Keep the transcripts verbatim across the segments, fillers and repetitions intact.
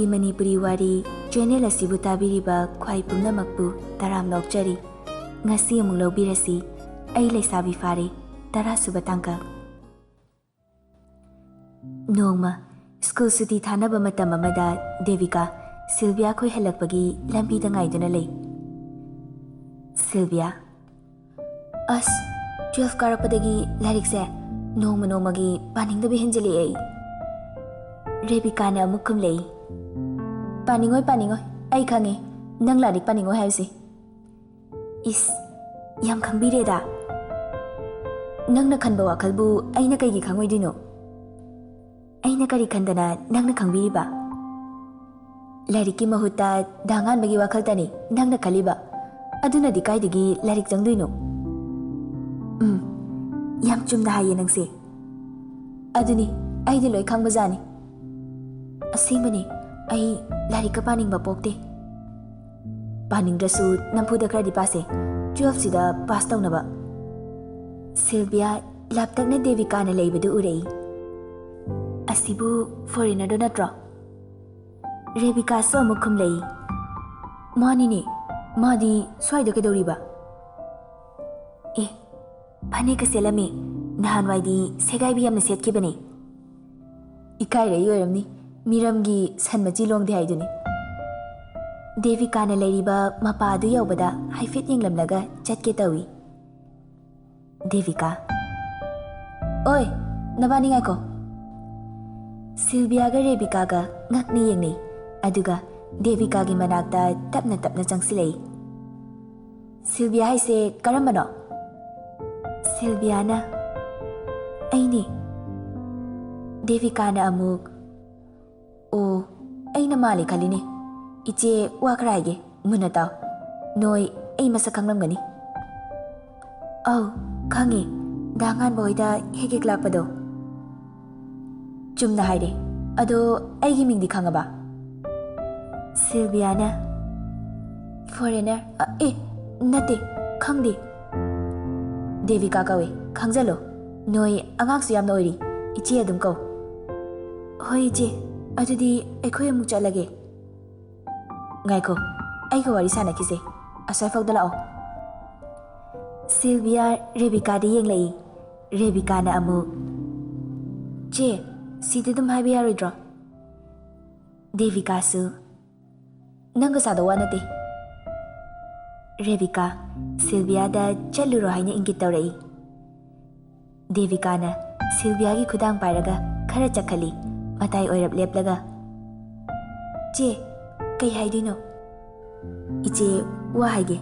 ꯃꯅꯤꯄꯨꯔꯤ ꯋꯥꯔꯤ ꯆꯦꯅꯦꯜ ꯑꯁꯤꯕꯨ ꯇꯥꯕꯤꯔꯤꯕ ꯈ꯭ꯋꯥꯏ ꯄꯨꯝꯅꯃꯛꯄꯨ ꯇꯔꯥꯝꯅ ꯑꯣꯛꯆꯔꯤ꯫ ꯉꯁꯤ ꯑꯃꯨꯛ ꯂꯧꯕꯤꯔꯁꯤ, ꯑꯩ ꯂꯩꯁꯥꯕꯤ ꯐꯥꯔꯦ, ꯇꯔꯥꯁꯨꯕ ꯇꯥꯡꯀꯛ꯫ ꯅꯣꯡꯃ ꯁ꯭ꯀꯨꯜ ꯁꯨꯇꯤ ꯊꯥꯅꯕ ꯃꯇꯝ ꯑꯃꯗ ꯗꯦꯕꯤꯀꯥ ꯁꯤꯜꯚꯤꯌꯥ ꯈꯣꯏ ꯍꯜꯂꯛꯄꯒꯤ ꯂꯝꯕꯤꯗ ꯉꯥꯏꯗꯨꯅ ꯂꯩ꯫ ꯁꯤꯜꯚꯤꯌꯥ, ꯑꯁ, ꯇꯨꯋꯦꯜꯐ ꯀꯥꯔꯛꯄꯗꯒꯤ ꯂꯥꯏꯔꯤꯛꯁꯦ ꯅꯣꯡꯃ ꯅꯣꯡꯃꯒꯤ ꯄꯥꯅꯤꯡꯗꯕ ꯍꯦꯟꯖꯤꯜꯂꯛꯑꯦ ꯑꯩ꯫ ꯔꯦꯕꯤꯀꯥꯅ ꯑꯃꯨꯛ ꯈꯨꯝꯂꯛꯏ, "ꯄꯥꯅꯤꯡꯉꯣꯏ, ꯄꯥꯅꯤꯡꯉꯣꯏ, ꯑꯩ ꯈꯪꯉꯦ ꯅꯪ ꯂꯥꯏꯔꯤꯛ ꯄꯥꯅꯤꯡꯉꯣꯏ ꯍꯥꯏꯕꯁꯦ꯫ ꯏꯁ, ꯌꯥꯝ ꯈꯪꯕꯤꯔꯦꯗ꯫ ꯅꯪꯅ ꯈꯟꯕ ꯋꯥꯈꯜꯕꯨ ꯑꯩꯅ ꯀꯩꯒꯤ ꯈꯪꯉꯣꯏꯗꯣꯏꯅꯣ? ꯑꯩꯅ ꯀꯔꯤ ꯈꯟꯗꯅ ꯅꯪꯅ ꯈꯪꯕꯤꯔꯤꯕ? ꯂꯥꯏꯔꯤꯛꯀꯤ ꯃꯍꯨꯠꯇ ꯗꯥ ꯉꯥꯟꯕꯒꯤ ꯋꯥꯈꯜꯇꯅꯤ ꯅꯪꯅ ꯈꯜꯂꯤꯕ꯫ ꯑꯗꯨꯅꯗꯤ ꯀꯥꯏꯗꯒꯤ ꯂꯥꯏꯔꯤꯛ ꯆꯪꯗꯣꯏꯅꯣ?" ꯎꯝ, ꯌꯥꯝ ꯆꯨꯝꯅ ꯍꯥꯏꯌꯦ ꯅꯪꯁꯦ꯫ ꯑꯗꯨꯅꯤ, ꯑꯩꯗꯤ ꯂꯣꯏ ꯈꯪꯕꯖꯥꯠꯅꯤ꯫ ꯑꯁꯦꯡꯕꯅꯤ, ꯑꯩ ꯂꯥꯏꯔꯤꯛꯀ ꯄꯥꯅꯤꯡꯕ ꯄꯣꯛꯇꯦ꯫ ꯄꯥꯅꯤꯡꯗ꯭ꯔꯁꯨ ꯅꯝꯐꯨꯗ ꯈꯔꯗꯤ ꯄꯥꯁꯦ, ꯇꯨꯋꯦꯜꯐꯁꯤꯗ ꯄꯥꯁ ꯇꯧꯅꯕ꯫ ꯁꯤꯜꯚꯤꯌꯥ ꯂꯥꯞꯇꯛꯅ ꯗꯦꯕꯤꯀꯥꯅ ꯂꯩꯕꯗꯨ ꯎꯔꯛꯏ꯫ "ꯑꯁꯤꯕꯨ ꯐꯣꯔꯦꯅꯔꯗꯣ ꯅꯠꯇ꯭ꯔꯣ?" ꯔꯦꯕꯤꯀꯥꯁꯨ ꯑꯃꯨꯛ ꯈꯨꯝꯂꯛꯏ, "ꯃꯥꯅꯤꯅꯦ, ꯃꯥꯗꯤ ꯁ꯭ꯋꯥꯏꯗ ꯀꯩꯗꯧꯔꯤꯕ?" ꯑꯦ, ꯐꯅꯦꯛꯀ ꯁꯦꯠꯂꯝꯃꯤ, ꯅꯍꯥꯟꯋꯥꯏꯗꯤ ꯁꯦꯒꯥꯏꯕꯤ ꯌꯥꯝꯅ ꯁꯦꯠꯈꯤꯕꯅꯦ꯫ ꯏꯀꯥꯏꯔꯛꯏ ꯑꯣꯏꯔꯝꯅꯤ, ꯃꯤꯔꯝꯒꯤ ꯁꯟ ꯃꯆꯤ ꯂꯣꯡꯗꯦ ꯍꯥꯏꯗꯨꯅꯤ꯫ ꯗꯦꯕꯤꯀꯥꯅ ꯂꯩꯔꯤꯕ ꯃꯄꯥ ꯑꯗꯨ ꯌꯧꯕꯗ ꯍꯥꯏꯐꯦꯠ ꯌꯦꯡꯂꯝꯂꯒ ꯆꯠꯀꯦ ꯇꯧꯏ꯫ ꯗꯦꯕꯤꯀꯥ, "ꯑꯣꯏ, ꯅꯕꯥꯅꯤ ꯉꯥꯏꯈꯣ!" ꯁꯤꯜꯚꯤꯌꯥꯒ ꯔꯦꯕꯤꯀꯥꯒ ꯉꯛꯅ ꯌꯦꯡꯅꯩ, ꯑꯗꯨꯒ ꯗꯦꯕꯤꯀꯥꯒꯤ ꯃꯅꯥꯛꯇ ꯇꯞꯅ ꯇꯞꯅ ꯆꯪꯁꯤꯜꯂꯛꯏ꯫ "ꯁꯤꯜꯚꯤꯌꯥ ꯍꯥꯏꯁꯦ ꯀꯔꯝꯕꯅꯣ?" ꯁꯤꯜꯚꯤꯌꯥꯅ, "ꯑꯩꯅꯦ꯫" ꯗꯦꯕꯤꯀꯥꯅ ꯑꯃꯨꯛ, "ꯑꯣ, ꯑꯩꯅ ꯃꯥꯜꯂꯤ ꯈꯜꯂꯤꯅꯦ꯫ ꯏꯆꯦ, ꯋꯥ ꯈꯔ ꯍꯥꯏꯒꯦ, ꯃꯨꯟꯅ ꯇꯥꯎ꯫ ꯅꯣꯏ ꯑꯩ ꯃꯁꯛ ꯈꯪꯂꯝꯒꯅꯤ꯫" "ꯑꯧ, ꯈꯪꯉꯦ꯫ ꯗꯥ ꯉꯥꯟꯕ ꯍꯣꯏꯗ ꯍꯦꯛ ꯍꯦꯛ ꯂꯥꯛꯄꯗꯣ꯫" "ꯆꯨꯝꯅ ꯍꯥꯏꯔꯦ꯫ ꯑꯗꯣ ꯑꯩꯒꯤ ꯃꯤꯡꯗꯤ ꯈꯪꯉꯕ?" ꯁꯤꯜꯚꯤꯌꯥꯅ, "ꯐꯣꯔꯦꯅꯔ, ꯑ, ꯑꯦ, ꯅꯠꯇꯦ, ꯈꯪꯗꯦ꯫" "ꯗꯦꯕꯤꯀꯥ ꯀꯧꯋꯦ, ꯈꯪꯖꯜꯂꯣ꯫ ꯅꯣꯏ ꯑꯉꯥꯡꯁꯨ ꯌꯥꯝꯅ ꯑꯣꯏꯔꯤ, ꯏꯆꯦ ꯑꯗꯨꯝ ꯀꯧ꯫" "ꯍꯣꯏ, ꯏꯆꯦ꯫" ꯑꯗꯨꯗꯤ ꯑꯩꯈꯣꯏ ꯑꯃꯨꯛ ꯆꯠꯂꯒꯦ꯫ ꯉꯥꯏꯈꯣ, ꯑꯩꯒ ꯋꯥꯔꯤ ꯁꯥꯟꯅꯈꯤꯁꯦ꯫ ꯑꯁ꯭ꯋꯥꯏꯐꯥꯎꯗ ꯂꯥꯛꯑꯣ꯫ ꯁꯤꯜꯚꯤꯌꯥ ꯔꯦꯕꯤꯀꯥꯗ ꯌꯦꯡꯂꯛꯏ꯫ ꯔꯦꯕꯤꯀꯥꯅ ꯑꯃꯨꯛ, "ꯆꯦ, ꯁꯤꯗ ꯑꯗꯨꯝ ꯍꯥꯏꯕ ꯌꯥꯔꯣꯏꯗ꯭ꯔꯣ?" ꯗꯦꯕꯤꯀꯥꯁꯨ, "ꯅꯪꯒ ꯁꯥꯗꯧ ꯋꯥ ꯅꯠꯇꯦ꯫" ꯔꯦꯕꯤꯀꯥ ꯁꯤꯜꯚꯤꯌꯥꯗ ꯆꯠꯂꯨꯔꯣ ꯍꯥꯏꯅ ꯏꯪꯒꯤꯠ ꯇꯧꯔꯛꯏ꯫ ꯗꯦꯕꯤꯀꯥꯅ ꯁꯤꯜꯚꯤꯌꯥꯒꯤ ꯈꯨꯗꯥꯡ ꯄꯥꯏꯔꯒ ꯈꯔ ꯆꯠꯈꯠꯂꯤ, ꯃꯇꯥꯏ ꯑꯣꯏꯔꯞ ꯂꯦꯞꯂꯒ, "ꯆꯦ, ꯀꯩ ꯍꯥꯏꯗꯣꯏꯅꯣ?" "ꯏꯆꯦ, ꯋꯥ ꯍꯥꯏꯒꯦ꯫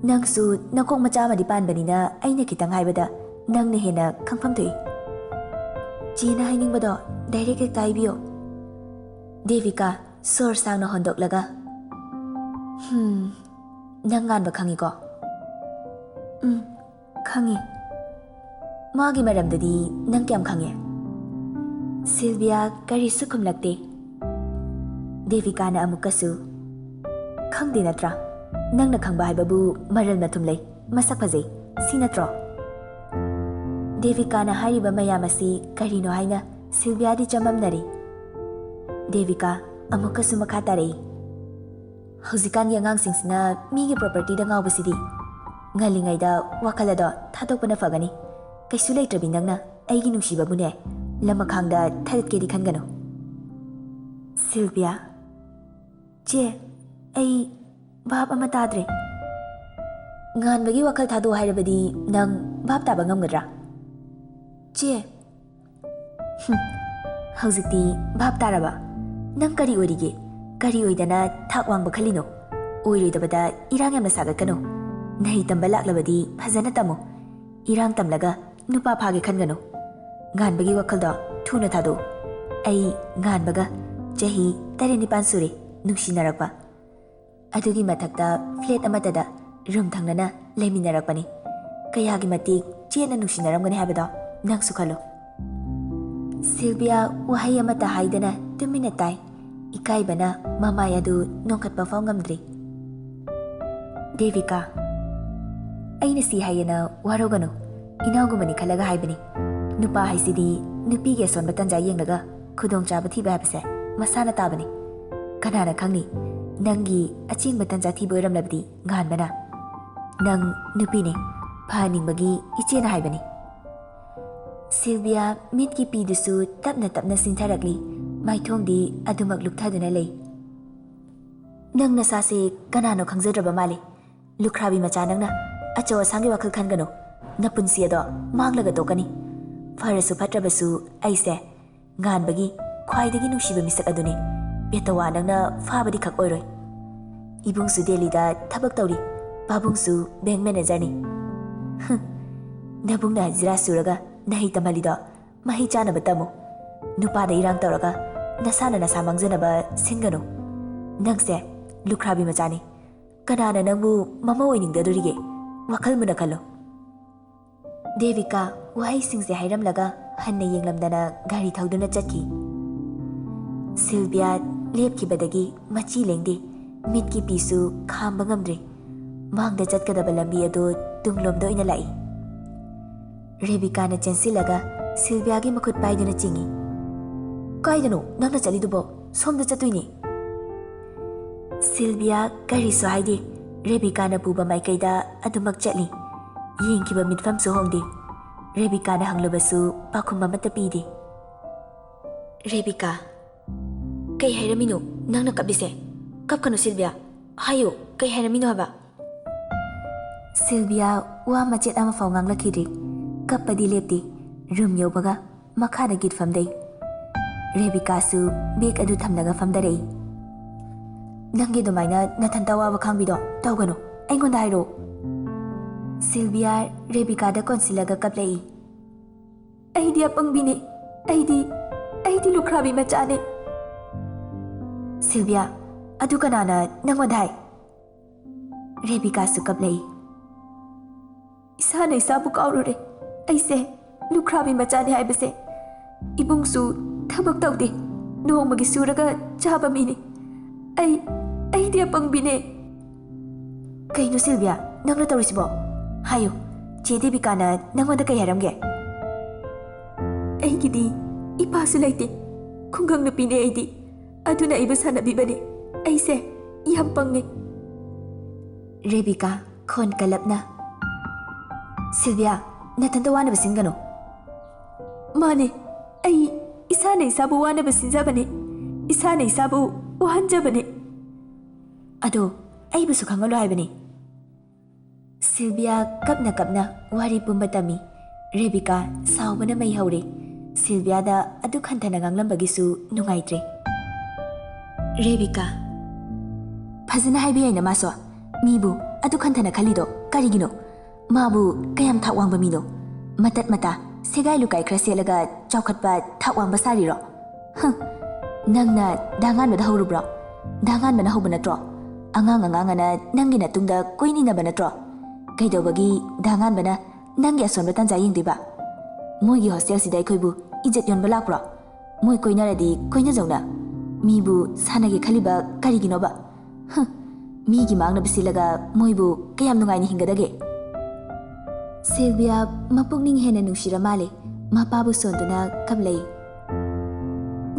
ꯅꯪꯁꯨ ꯅꯀꯣꯛ ꯃꯆꯥ ꯑꯃꯗꯤ ꯄꯥꯟꯕꯅꯤꯅ ꯑꯩꯅ ꯈꯤꯇꯪ ꯍꯥꯏꯕꯗ ꯅꯪꯅ ꯍꯦꯟꯅ ꯈꯪꯐꯝ ꯊꯣꯛꯏ꯫ ꯆꯦꯅ ꯍꯥꯏꯅꯤꯡꯕꯗꯣ ꯗꯥꯏꯔꯦꯛ ꯍꯦꯛꯇ ꯍꯥꯏꯕꯤꯌꯣ꯫" ꯗꯦꯕꯤꯀꯥ ꯁꯣꯔ ꯁꯥꯡꯅ ꯍꯣꯟꯗꯣꯛꯂꯒ, "ꯍꯝ, ꯅꯪ ꯉꯥꯟꯕ ꯈꯪꯉꯤꯀꯣ?" "ꯎꯝ, ꯈꯪꯉꯤ꯫" "ꯃꯥꯒꯤ ꯃꯔꯝꯗꯗꯤ ꯅꯪ ꯀꯌꯥꯝ ꯈꯪꯉꯦ?" ꯁꯤꯜꯚꯤꯌꯥ ꯀꯔꯤꯁꯨ ꯈꯨꯝꯂꯛꯇꯦ꯫ ꯗꯦꯕꯤꯀꯥꯅ ꯑꯃꯨꯛꯀꯁꯨ, "ꯈꯪꯗꯦ ꯅꯠꯇ꯭ꯔꯥ? ꯅꯪꯅ ꯈꯪꯕ ꯍꯥꯏꯕꯕꯨ ꯃꯔꯜ ꯃꯊꯨꯝ ꯂꯩ, ꯃꯁꯛ ꯐꯖꯩ, ꯁꯤ ꯅꯠꯇ꯭ꯔꯣ?" ꯗꯦꯕꯤꯀꯥꯅ ꯍꯥꯏꯔꯤꯕ ꯃꯌꯥꯝ ꯑꯁꯤ ꯀꯔꯤꯅꯣ ꯍꯥꯏꯅ ꯁꯤꯜꯚꯤꯌꯥꯗꯤ ꯆꯃꯝꯅꯔꯤ꯫ ꯗꯦꯕꯤꯀꯥ ꯑꯃꯨꯛꯀꯁꯨ ꯃꯈꯥ ꯇꯥꯔꯛꯏ, "ꯍꯧꯖꯤꯛꯀꯥꯟꯒꯤ ꯑꯉꯥꯡꯁꯤꯡꯁꯤꯅ ꯃꯤꯒꯤ ꯄ꯭ꯔꯣꯄꯔꯇꯤꯗ ꯉꯥꯎꯕꯁꯤꯗꯤ꯫ ꯉꯜꯂꯤꯉꯩꯗ ꯋꯥꯈꯜ ꯑꯗꯣ ꯊꯥꯗꯣꯛꯄꯅ ꯐꯒꯅꯤ꯫ ꯀꯩꯁꯨ ꯂꯩꯇ꯭ꯔꯕꯤ ꯅꯪꯅ ꯑꯩꯒꯤ ꯅꯨꯡꯁꯤꯕꯕꯨꯅꯦ ꯂꯃꯈꯥꯡꯗ ꯊꯥꯗꯠꯀꯦꯗꯤ ꯈꯟꯒꯅꯨ꯫" ꯁꯤꯜꯚꯤꯌꯥ, "ꯆꯦ, ꯑꯩ ꯚꯥꯞ ꯑꯃ ꯇꯥꯗ꯭ꯔꯦ꯫" "ꯉꯥꯟꯕꯒꯤ ꯋꯥꯈꯜ ꯊꯥꯗꯣꯛꯑꯣ ꯍꯥꯏꯔꯕꯗꯤ ꯅꯪ ꯚꯥꯞ ꯇꯥꯕ ꯉꯝꯒꯗ꯭ꯔꯥ?" "ꯆꯦ꯫" "ꯍꯨꯝ, ꯍꯧꯖꯤꯛꯇꯤ ꯚꯥꯞ ꯇꯥꯔꯕ? ꯅꯪ ꯀꯔꯤ ꯑꯣꯏꯔꯤꯒꯦ? ꯀꯔꯤ ꯑꯣꯏꯗꯅ ꯊꯥꯛ ꯋꯥꯡꯕ ꯈꯜꯂꯤꯅꯣ? ꯑꯣꯏꯔꯣꯏꯗꯕꯗ ꯏꯔꯥꯡ ꯌꯥꯝꯅ ꯁꯥꯒꯠꯀꯅꯨ꯫ ꯅꯍꯩ ꯇꯝꯕ ꯂꯥꯛꯂꯕꯗꯤ ꯐꯖꯅ ꯇꯝꯃꯨ꯫ ꯏꯔꯥꯡ ꯇꯝꯂꯒ ꯅꯨꯄꯥ ꯐꯥꯒꯦ ꯈꯟꯒꯅꯨ꯫ ꯉꯥꯟꯕꯒꯤ ꯋꯥꯈꯜꯗꯣ ꯊꯨꯅ ꯊꯥꯗꯣꯛꯎ꯫ ꯑꯩ ꯉꯥꯟꯕꯒ ꯆꯍꯤ ꯇꯔꯦꯠ ꯅꯤꯄꯥꯟ ꯁꯨꯔꯦ ꯅꯨꯡꯁꯤꯅꯔꯛꯄ꯫ ꯑꯗꯨꯒꯤ ꯃꯊꯛꯇ ꯐ꯭ꯂꯦꯠ ꯑꯃꯠꯇꯗ ꯔꯨꯝ ꯊꯪꯅꯅ ꯂꯩꯃꯤꯟꯅꯔꯛꯄꯅꯤ꯫ ꯀꯌꯥꯒꯤ ꯃꯇꯤꯛ ꯆꯦꯠꯅ ꯅꯨꯡꯁꯤꯅꯔꯝꯒꯅꯤ ꯍꯥꯏꯕꯗꯣ ꯅꯪꯁꯨ ꯈꯜꯂꯨ꯫" ꯁꯤꯜꯚꯤꯌꯥ ꯋꯥꯍꯩ ꯑꯃꯠꯇ ꯍꯥꯏꯗꯅ ꯇꯨꯃꯤꯟꯅ ꯇꯥꯏ꯫ ꯏꯀꯥꯏꯕꯅ ꯃꯃꯥꯏ ꯑꯗꯨ ꯅꯣꯡꯈꯠꯄ ꯐꯥꯎ ꯉꯝꯗ꯭ꯔꯤ꯫ ꯗꯦꯕꯤꯀꯥ, "ꯑꯩꯅ ꯁꯤ ꯍꯥꯏꯌꯦꯅ ꯋꯥꯔꯧꯒꯅꯨ꯫ ꯏꯅꯥꯎꯒꯨꯝꯕꯅꯤ ꯈꯜꯂꯒ ꯍꯥꯏꯕꯅꯤ꯫ ꯅꯨꯄꯥ ꯍꯥꯏꯁꯤꯗꯤ ꯅꯨꯄꯤꯒꯤ ꯑꯁꯣꯟꯕ ꯇꯟꯖꯥ ꯌꯦꯡꯂꯒ ꯈꯨꯗꯣꯡꯆꯥꯕ ꯊꯤꯕ ꯍꯥꯏꯕꯁꯦ ꯃꯁꯥꯅ ꯇꯥꯕꯅꯤ꯫ ꯀꯅꯥꯅ ꯈꯪꯅꯤ, ꯅꯪꯒꯤ ꯑꯆꯦꯡꯕ ꯇꯟꯖꯥ ꯊꯤꯕ ꯑꯣꯏꯔꯝꯂꯕꯗꯤ ꯉꯥꯟꯕꯅ꯫ ꯅꯪ ꯅꯨꯄꯤꯅꯤ, ꯐꯍꯟꯅꯤꯡꯕꯒꯤ ꯏꯆꯦꯅ ꯍꯥꯏꯕꯅꯤ꯫ ꯁꯤꯜꯚꯤꯌꯥ ꯃꯤꯠꯀꯤ ꯄꯤꯗꯨꯁꯨ ꯇꯞꯅ ꯇꯞꯅ ꯁꯤꯟꯊꯔꯛꯂꯤ꯫ ꯃꯥꯏꯊꯣꯡꯗꯤ ꯑꯗꯨꯃꯛ ꯂꯨꯞꯊꯗꯨꯅ ꯂꯩ꯫ "ꯅꯪ ꯅꯁꯥꯁꯦ ꯀꯅꯥꯅꯣ ꯈꯪꯖꯗ꯭ꯔꯕ ꯃꯥꯜꯂꯤ꯫ ꯂꯨꯈ꯭ꯔꯥꯕꯤ ꯃꯆꯥ ꯅꯪꯅ꯫ ꯑꯆꯧ ꯑꯁꯥꯡꯒꯤ ꯋꯥꯈꯜ ꯈꯟꯒꯅꯨ꯫ ꯅꯄꯨꯟꯁꯤ ꯑꯗꯣ ꯃꯥꯡꯂꯒ ꯇꯣꯛꯀꯅꯤ꯫ ꯐꯔꯁꯨ ꯐꯠꯇ꯭ꯔꯕꯁꯨ ꯑꯩꯁꯦ ꯉꯥꯟꯕꯒꯤ ꯈ꯭ꯋꯥꯏꯗꯒꯤ ꯅꯨꯡꯁꯤꯕ ꯃꯤꯁꯛ ꯑꯗꯨꯅꯤ꯫ ꯄꯦꯇꯋꯥ ꯅꯪꯅ ꯐꯥꯕꯗꯤ ꯈꯛ ꯑꯣꯏꯔꯣꯏ꯫ ꯏꯕꯨꯡꯁꯨ ꯗꯦꯜꯂꯤꯗ ꯊꯕꯛ ꯇꯧꯔꯤ, ꯄꯥꯕꯨꯡꯁꯨ ꯕꯦꯡꯛ ꯃꯦꯅꯦꯖꯔꯅꯤ꯫" "ꯍꯨꯝ, ꯅꯕꯨꯡꯅ ꯍꯖꯤꯔꯥ ꯁꯨꯔꯒ ꯅꯍꯩ ꯇꯝꯍꯜꯂꯤꯗꯣ ꯃꯍꯩ ꯆꯥꯅꯕ ꯇꯝꯃꯨ꯫ ꯅꯨꯄꯥꯗ ꯏꯔꯥꯡ ꯇꯧꯔꯒ ꯅꯁꯥꯅ ꯅꯁꯥ ꯃꯥꯡꯖꯅꯕ ꯁꯤꯟꯒꯅꯨ꯫ ꯅꯪꯁꯦ ꯂꯨꯈ꯭ꯔꯥꯕꯤ ꯃꯆꯥꯅꯤ꯫ ꯀꯅꯥꯅ ꯅꯪꯕꯨ ꯃꯃꯧ ꯑꯣꯏꯅꯤꯡꯗꯗꯣꯔꯤꯒꯦ? ꯋꯥꯈꯜ ꯃꯨꯟꯅ ꯈꯜꯂꯨ꯫" ꯗꯦꯕꯤꯀꯥ ꯋꯥꯍꯩꯁꯤꯡꯁꯦ ꯍꯥꯏꯔꯝꯂꯒ ꯍꯟꯅ ꯌꯦꯡꯂꯝꯗꯅ ꯒꯥꯔꯤ ꯊꯧꯗꯨꯅ ꯆꯠꯈꯤ꯫ ꯁꯤꯜꯚꯤꯌꯥ ꯂꯦꯞꯈꯤꯕꯗꯒꯤ ꯃꯆꯤ ꯂꯦꯡꯗꯦ꯫ ꯃꯤꯠꯀꯤ ꯄꯤꯁꯨ ꯈꯥꯝꯕ ꯉꯝꯗ꯭ꯔꯦ꯫ ꯃꯥꯡꯗ ꯆꯠꯀꯗꯕ ꯂꯝꯕꯤ ꯑꯗꯨ ꯇꯨꯡꯂꯣꯝꯗ ꯑꯣꯏꯅ ꯂꯥꯛꯏ꯫ ꯔꯦꯕꯤꯀꯥꯅ ꯆꯦꯟꯁꯤꯜꯂꯒ ꯁꯤꯜꯚꯤꯌꯥꯒꯤ ꯃꯈꯨꯠ ꯄꯥꯏꯗꯨꯅ ꯆꯤꯡꯏ꯫ "ꯀꯥꯏꯗꯅꯣ ꯅꯪꯅ ꯆꯠꯂꯤꯗꯨꯕꯣ? ꯁꯣꯝꯗ ꯆꯠꯇꯣꯏꯅꯦ꯫" ꯁꯤꯜꯚꯤꯌꯥ ꯀꯔꯤꯁꯨ ꯍꯥꯏꯗꯦ꯫ ꯔꯦꯕꯤꯀꯥꯅ ꯄꯨꯕ ꯃꯥꯏꯀꯩꯗ ꯑꯗꯨꯃꯛ ꯆꯠꯂꯤ꯫ ꯌꯦꯡꯈꯤꯕ ꯃꯤꯠꯐꯝꯁꯨ ꯍꯣꯡꯗꯦ꯫ ꯔꯦꯕꯤꯀꯥꯅ ꯍꯪꯂꯕꯁꯨ ꯄꯥꯎꯈꯨꯝ ꯑꯃꯠꯇ ꯄꯤꯗꯦ꯫ "ꯔꯦꯕꯤꯀꯥ, ꯀꯩ ꯍꯥꯏꯔꯝꯃꯤꯅꯣ ꯅꯪꯅ ꯀꯞꯂꯤꯁꯦ? ꯀꯞꯀꯅꯨ ꯁꯤꯜꯚꯤꯌꯥ, ꯍꯥꯏꯌꯨ, ꯀꯩ ꯍꯥꯏꯔꯝꯃꯤꯅꯣ ꯍꯥꯏꯕ?" ꯁꯤꯜꯚꯤꯌꯥ ꯋꯥ ꯃꯆꯦꯠ ꯑꯃꯐꯥꯎ ꯉꯥꯡꯂꯛꯈꯤꯗ꯭ꯔꯤ꯫ ꯀꯞꯄꯗꯤ ꯂꯦꯞꯇꯦ꯫ ꯔꯨꯝ ꯌꯧꯕꯒ ꯃꯈꯥꯗ ꯒꯤꯠ ꯐꯝꯗꯩ꯫ ꯔꯦꯕꯤꯀꯥꯁꯨ ꯕꯦꯒ ꯑꯗꯨ ꯊꯝꯂꯒ ꯐꯝꯗꯔꯛꯏ꯫ "ꯅꯪꯒꯤ ꯑꯗꯨꯃꯥꯏꯅ ꯅꯊꯟꯇ ꯑꯋꯥꯕ ꯈꯥꯡꯕꯤꯗꯣ ꯇꯧꯒꯅꯨ, ꯑꯩꯉꯣꯟꯗ ꯍꯥꯏꯔꯛꯑꯣ꯫" ꯁꯤꯜꯚꯤꯌꯥ ꯔꯦꯕꯤꯀꯥꯗ ꯀꯣꯟꯁꯤꯜꯂꯒ ꯀꯞꯂꯛꯏ꯫ "ꯑꯩꯗꯤ ꯑꯄꯪꯕꯤꯅꯦ꯫ ꯑꯩꯗꯤ, ꯑꯩꯗꯤ ꯂꯨꯈ꯭ꯔꯥꯕꯤ ꯃꯆꯥꯅꯦ꯫" "ꯁꯤꯜꯚꯤꯌꯥ, ꯑꯗꯨ ꯀꯅꯥꯅ ꯅꯪꯉꯣꯟꯗ ꯍꯥꯏ?" ꯔꯦꯕꯤꯀꯥꯁꯨ ꯀꯞꯂꯛꯏ꯫ "ꯏꯁꯥꯅ ꯏꯁꯥꯕꯨ ꯀꯥꯎꯔꯨꯔꯦ꯫ ꯑꯩꯁꯦ ꯂꯨꯈ꯭ꯔꯥꯕꯤ ꯃꯆꯥꯅꯦ ꯍꯥꯏꯕꯁꯦ꯫ ꯏꯕꯨꯡꯁꯨ ꯊꯕꯛ ꯇꯧꯗꯦ, ꯅꯣꯡꯃꯒꯤ ꯁꯨꯔꯒ ꯆꯥꯕ ꯃꯤꯅꯤ꯫ ꯑꯩ, ꯑꯩꯗꯤ ꯑꯄꯪꯕꯤꯅꯦ꯫" "ꯀꯩꯅꯣ ꯁꯤꯜꯚꯤꯌꯥ, ꯅꯪꯅ ꯇꯧꯔꯤꯁꯤꯕꯣ? ꯍꯥꯏꯌꯨ, ꯆꯦ ꯗꯦꯕꯤꯀꯥꯅ ꯅꯪꯉꯣꯟꯗ ꯀꯩ ꯍꯥꯏꯔꯝꯒꯦ?" "ꯑꯩꯒꯤꯗꯤ ꯏꯄꯥꯁꯨ ꯂꯩꯇꯦ, ꯈꯨꯡꯒꯪ ꯅꯨꯄꯤꯅꯦ ꯑꯩꯗꯤ꯫ ꯑꯗꯨꯅ ꯑꯩꯕꯨ ꯁꯥꯟꯅꯕꯤꯕꯅꯤ꯫ ꯑꯩꯁꯦ ꯌꯥꯝ ꯄꯪꯉꯦ꯫ ꯔꯦꯕꯤꯀꯥ, ꯈꯣꯟ ꯀꯜꯂꯞꯅ, "ꯁꯤꯜꯚꯤꯌꯥ, ꯅꯊꯟꯇ ꯋꯥꯅꯕ ꯁꯤꯟꯒꯅꯨ꯫" "ꯃꯥꯅꯦ, ꯑꯩ ꯏꯁꯥꯅ ꯏꯁꯥꯕꯨ ꯋꯥꯅꯕ ꯁꯤꯟꯖꯕꯅꯦ, ꯏꯁꯥꯅ ꯏꯁꯥꯕꯨ ꯋꯥꯍꯟꯖꯕꯅꯦ꯫" "ꯑꯗꯣ ꯑꯩꯕꯨꯁꯨ ꯈꯪꯍꯜꯂꯣ ꯍꯥꯏꯕꯅꯤ꯫" ꯁꯤꯜꯚꯤꯌꯥ ꯀꯞꯅ ꯀꯞꯅ ꯋꯥꯔꯤ ꯄꯨꯝꯕ ꯇꯝꯃꯤ꯫ ꯔꯦꯕꯤꯀꯥ ꯁꯥꯎꯕꯅ ꯃꯩ ꯍꯧꯔꯦ꯫ ꯁꯤꯜꯚꯤꯌꯥꯗ ꯑꯗꯨꯛ ꯍꯟꯊꯅ ꯉꯥꯡꯂꯝꯕꯒꯤꯁꯨ ꯅꯨꯡꯉꯥꯏꯇ꯭ꯔꯦ꯫ ꯔꯦꯕꯤꯀꯥ, ꯐꯖꯅ ꯍꯥꯏꯕ ꯌꯥꯏꯅ ꯃꯥꯁꯨ꯫ ꯃꯤꯕꯨ ꯑꯗꯨꯛ ꯍꯟꯊꯅ ꯈꯜꯂꯤꯗꯣ ꯀꯔꯤꯒꯤꯅꯣ? ꯃꯥꯕꯨ ꯀꯌꯥꯝ ꯊꯥꯛ ꯋꯥꯡꯕ ꯃꯤꯅꯣ? ꯃꯇꯠ ꯃꯇꯥ, ꯁꯦꯒꯥꯏ ꯂꯨꯀꯥꯏ ꯈꯔ ꯁꯦꯠꯂꯒ ꯆꯥꯎꯈꯠꯄ ꯊꯥꯛ ꯋꯥꯡꯕ ꯁꯥꯔꯤꯔꯣ? ꯍ, ꯅꯪꯅ ꯗꯥꯉꯥꯟꯕꯗ ꯍꯧꯔꯨꯕ꯭ꯔꯣ? ꯗꯥꯉꯥꯟꯕꯅ ꯍꯧꯕ ꯅꯠꯇ꯭ꯔꯣ? ꯑꯉꯥꯡ ꯑꯉꯥꯡ ꯑꯅ ꯅꯪꯒꯤ ꯅꯇꯨꯡꯗ ꯀꯣꯏꯅꯤꯅꯕ ꯅꯠꯇ꯭ꯔꯣ? ꯀꯩꯗꯧꯕꯒꯤ ꯗꯥꯉꯥꯟꯕꯅ ꯅꯪꯒꯤ ꯑꯁꯣꯟꯕ ꯇꯥꯟꯖꯥ ꯌꯦꯡꯗꯣꯏꯕ? ꯃꯣꯏꯒꯤ ꯍꯣꯁꯇꯦꯜꯁꯤꯗ ꯑꯩꯈꯣꯏꯕꯨ ꯏꯖꯠ ꯌꯣꯟꯕ ꯂꯥꯛꯄ꯭ꯔꯣ? ꯃꯣꯏ ꯀꯣꯏꯅꯔꯗꯤ ꯀꯣꯏꯅꯖꯧꯅ꯫ ꯃꯤꯕꯨ ꯁꯥꯟꯅꯒꯦ ꯈꯜꯂꯤꯕ ꯀꯔꯤꯒꯤꯅꯣꯕ? ꯍ, ꯃꯤꯒꯤ ꯃꯥꯡꯅꯕ ꯁꯤꯜꯂꯒ ꯃꯣꯏꯕꯨ ꯀꯌꯥꯝ ꯅꯨꯡꯉꯥꯏꯅ ꯍꯤꯡꯒꯗꯒꯦ? ꯁꯤꯜꯚꯤꯌꯥ ꯃꯄꯨꯛꯅꯤꯡ ꯍꯦꯟꯅ ꯅꯨꯡꯁꯤꯔ ꯃꯥꯜꯂꯦ꯫ ꯃꯄꯥꯕꯨ ꯁꯣꯟꯗꯨꯅ ꯀꯞꯂꯛꯏ꯫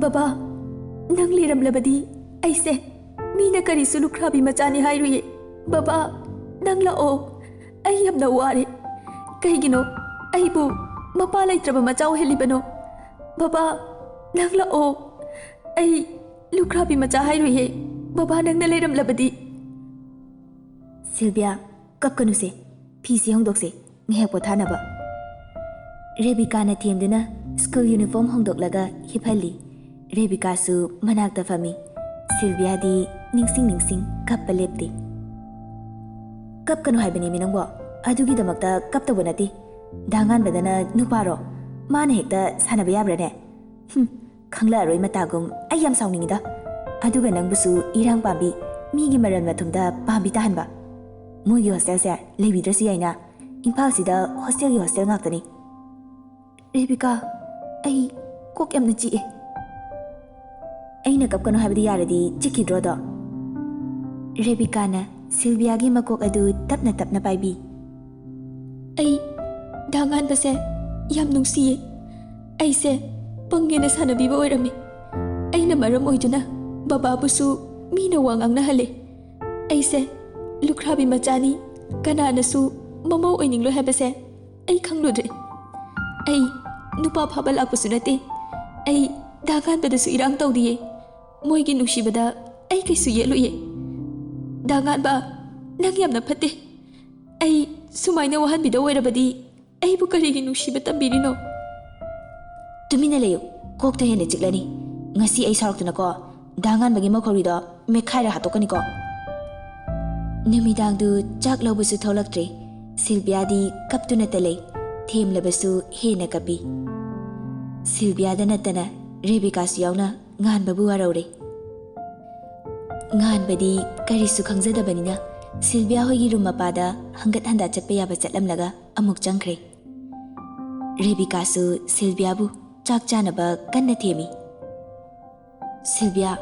"ꯕꯕꯥ, ꯅꯪ ꯂꯩꯔꯝꯂꯕꯗꯤ ꯑꯩꯁꯦ ꯃꯤꯅ ꯀꯔꯤꯁꯨ ꯂꯨꯈ꯭ꯔꯥꯕꯤ ꯃꯆꯥꯅꯤ ꯍꯥꯏꯔꯨꯏꯌꯦ꯫ ꯕꯕꯥ, ꯅꯪ ꯂꯥꯛꯑꯣ꯫ ꯑꯩ ꯌꯥꯝꯅ ꯋꯥꯔꯦ꯫ ꯀꯩꯒꯤꯅꯣ ꯑꯩꯕꯨ ꯃꯄꯥ ꯂꯩꯇ꯭ꯔꯕ ꯃꯆꯥ ꯑꯣꯏꯍꯜꯂꯤꯕꯅꯣ? ꯕꯕꯥ, ꯅꯪ ꯂꯥꯛꯑꯣ꯫ ꯑꯩ ꯂꯨꯈ꯭ꯔꯥꯕꯤ ꯃꯆꯥ ꯍꯥꯏꯔꯨꯏꯌꯦ꯫ ꯕꯕꯥ, ꯅꯪꯅ ꯂꯩꯔꯝꯂꯕꯗꯤ꯫" "ꯁꯤꯜꯚꯤꯌꯥ, ꯀꯞꯀꯅꯨꯁꯦ꯫ ꯐꯤꯁꯤ ꯍꯣꯡꯗꯣꯛꯁꯦ, ꯉꯥꯏꯍꯥꯛ ꯄꯣꯊꯥꯅꯕ꯫" ꯔꯦꯕꯤꯀꯥꯅ ꯊꯦꯝꯗꯨꯅ ꯁ꯭ꯀꯨꯜ ꯌꯨꯅꯤꯐꯣꯔꯝ ꯍꯣꯡꯗꯣꯛꯂꯒ ꯍꯤꯞꯍꯜꯂꯤ꯫ ꯔꯦꯕꯤꯀꯥꯁꯨ ꯃꯅꯥꯛꯇ ꯐꯝꯃꯤ꯫ ꯁꯤꯜꯚꯤꯌꯥꯗꯤ ꯅꯤꯡꯁꯤꯡ ꯅꯤꯡꯁꯤꯡ ꯀꯞꯄ ꯂꯦꯞꯇꯦ꯫ "ꯀꯞꯀꯅꯨ ꯍꯥꯏꯕꯅꯦꯃꯤ ꯅꯪꯕꯣ꯫ ꯑꯗꯨꯒꯤꯗꯃꯛꯇ ꯀꯞꯇꯧꯕ ꯅꯠꯇꯦ꯫ ꯗꯥꯉꯥꯟꯕꯗꯅ ꯅꯨꯄꯥꯔꯣ? ꯃꯥꯅ ꯍꯦꯛꯇ ꯁꯥꯟꯅꯕ ꯌꯥꯕ꯭ꯔꯥꯅꯦ? ꯍꯨꯝ, ꯈꯪꯂꯛꯑꯔꯣꯏ ꯃꯇꯥꯒꯨꯝ꯫ ꯑꯩ ꯌꯥꯝ ꯁꯥꯎꯅꯤꯡꯉꯤꯗ꯫ ꯑꯗꯨꯒ ꯅꯪꯕꯨꯁꯨ ꯏꯔꯥꯡ ꯄꯥꯝꯕꯤ, ꯃꯤꯒꯤ ꯃꯔꯟ ꯃꯊꯨꯝꯗ ꯄꯥꯝꯕꯤ ꯇꯥꯍꯟꯕ꯫ ꯃꯣꯏꯒꯤ ꯍꯣꯁꯇꯦꯜꯁꯦ ꯂꯩꯕꯤꯗ꯭ꯔꯁꯨ ꯌꯥꯏꯅ꯫ ꯏꯝꯐꯥꯜꯁꯤꯗ ꯍꯣꯁꯇꯦꯜꯒꯤ ꯍꯣꯁꯇꯦꯜ ꯉꯥꯛꯇꯅꯤ꯫" "ꯔꯦꯕꯤꯀꯥ, ꯑꯩ ꯀꯣꯛ ꯌꯥꯝꯅ ꯆꯤꯛꯑꯦ꯫" "ꯑꯩꯅ ꯀꯞꯀꯅꯨ ꯍꯥꯏꯕꯗꯤ ꯌꯥꯔꯗꯤ ꯆꯤꯛꯈꯤꯗ꯭ꯔꯣꯗꯣ?" ꯔꯦꯕꯤꯀꯥꯅ ꯁꯤꯜꯚꯤꯌꯥꯒꯤ ꯃꯀꯣꯛ ꯑꯗꯨ ꯇꯞꯅ ꯇꯞꯅ ꯄꯥꯏꯕꯤ꯫ "ꯑꯩ ꯗꯥꯉꯥꯟꯕꯁꯦ ꯌꯥꯝ ꯅꯨꯡꯁꯤꯌꯦ꯫ ꯑꯩꯁꯦ ꯄꯪꯉꯦꯅ ꯁꯥꯟꯅꯕꯤꯕ ꯑꯣꯏꯔꯝꯃꯤ꯫ ꯑꯩꯅ ꯃꯔꯝ ꯑꯣꯏꯗꯨꯅ ꯕꯕꯥꯕꯨꯁꯨ ꯃꯤꯅ ꯋꯥ ꯉꯥꯡꯅꯍꯜꯂꯦ꯫ ꯑꯩꯁꯦ ꯂꯨꯈ꯭ꯔꯥꯕꯤ ꯃꯆꯥꯅꯤ, ꯀꯅꯥꯅꯁꯨ ꯃꯃꯧ ꯑꯣꯏꯅꯤꯡꯂꯣꯏ ꯍꯥꯏꯕꯁꯦ ꯑꯩ ꯈꯪꯂꯨꯗ꯭ꯔꯦ꯫ ꯑꯩ ꯅꯨꯄꯥ ꯐꯥꯕ ꯂꯥꯛꯄꯁꯨ ꯅꯠꯇꯦ꯫ ꯑꯩ ꯗꯥ ꯉꯥꯟꯕꯗꯁꯨ ꯏꯔꯥꯡ ꯇꯧꯗꯤꯌꯦ꯫ ꯃꯣꯏꯒꯤ ꯅꯨꯡꯁꯤꯕꯗ ꯑꯩ ꯀꯩꯁꯨ ꯌꯦꯠꯂꯨꯏꯌꯦ꯫ ꯗꯥ ꯉꯥꯟꯕ, ꯅꯪ ꯌꯥꯝꯅ ꯐꯠꯇꯦ꯫ ꯑꯩ ꯁꯨꯃꯥꯏꯅ ꯋꯥꯍꯟꯕꯤꯗ ꯑꯣꯏꯔꯕꯗꯤ ꯑꯩꯕꯨ ꯀꯔꯤꯒꯤ ꯅꯨꯡꯁꯤꯕ ꯇꯝꯕꯤꯔꯤꯅꯣ? ꯇꯨꯃꯤꯟꯅ ꯂꯩꯌꯨ, ꯀꯣꯛꯇꯣ ꯍꯦꯟꯅ ꯆꯤꯛꯂꯅꯤ꯫ ꯉꯁꯤ ꯑꯩ ꯁꯥꯎꯔꯛꯇꯅꯀꯣ ꯗꯥ ꯉꯥꯟꯕꯒꯤ ꯃꯈꯧꯔꯤꯗꯣ ꯃꯦꯠꯈꯥꯏꯔ ꯍꯥꯠꯇꯣꯛꯀꯅꯤꯀꯣ꯫ ꯅꯨꯃꯤꯗꯥꯡꯗꯨ ꯆꯥꯛ ꯂꯧꯕꯁꯨ ꯊꯣꯛꯂꯛꯇ꯭ꯔꯦ꯫ ꯁꯤꯜꯕꯤꯌꯥꯗꯤ ꯀꯞꯇꯨꯅꯇ ꯂꯩ꯫ ꯊꯦꯝꯂꯕꯁꯨ ꯍꯦꯟꯅ ꯀꯞꯄꯤ꯫ ꯁꯤꯜꯕꯤꯌꯥꯗ ꯅꯠꯇꯅ ꯔꯦꯕꯤꯀꯥꯁꯨ ꯌꯥꯎꯅ ꯉꯥꯟꯕꯕꯨ ꯋꯥꯔꯧꯔꯦ꯫ ꯉꯥꯟꯕꯗꯤ ꯀꯔꯤꯁꯨ ꯈꯪꯖꯗꯕꯅꯤꯅ ꯁꯤꯜꯕꯤꯌꯥ ꯍꯣꯏꯒꯤ ꯔꯨꯝ ꯃꯄꯥꯗ ꯍꯪꯒꯠ ꯍꯟꯗ ꯆꯠꯄ ꯌꯥꯕ ꯆꯠꯂꯝꯂꯒ ꯑꯃꯨꯛ ꯆꯪꯈ꯭ꯔꯦ꯫ ꯔꯦꯕꯤꯀꯥꯁꯨ ꯁꯤꯜꯕꯤꯌꯥꯕꯨ ꯆꯥꯛ ꯆꯥꯅꯕ ꯀꯟꯅ ꯊꯦꯝꯃꯤ꯫ "ꯁꯤꯜꯕꯤꯌꯥ,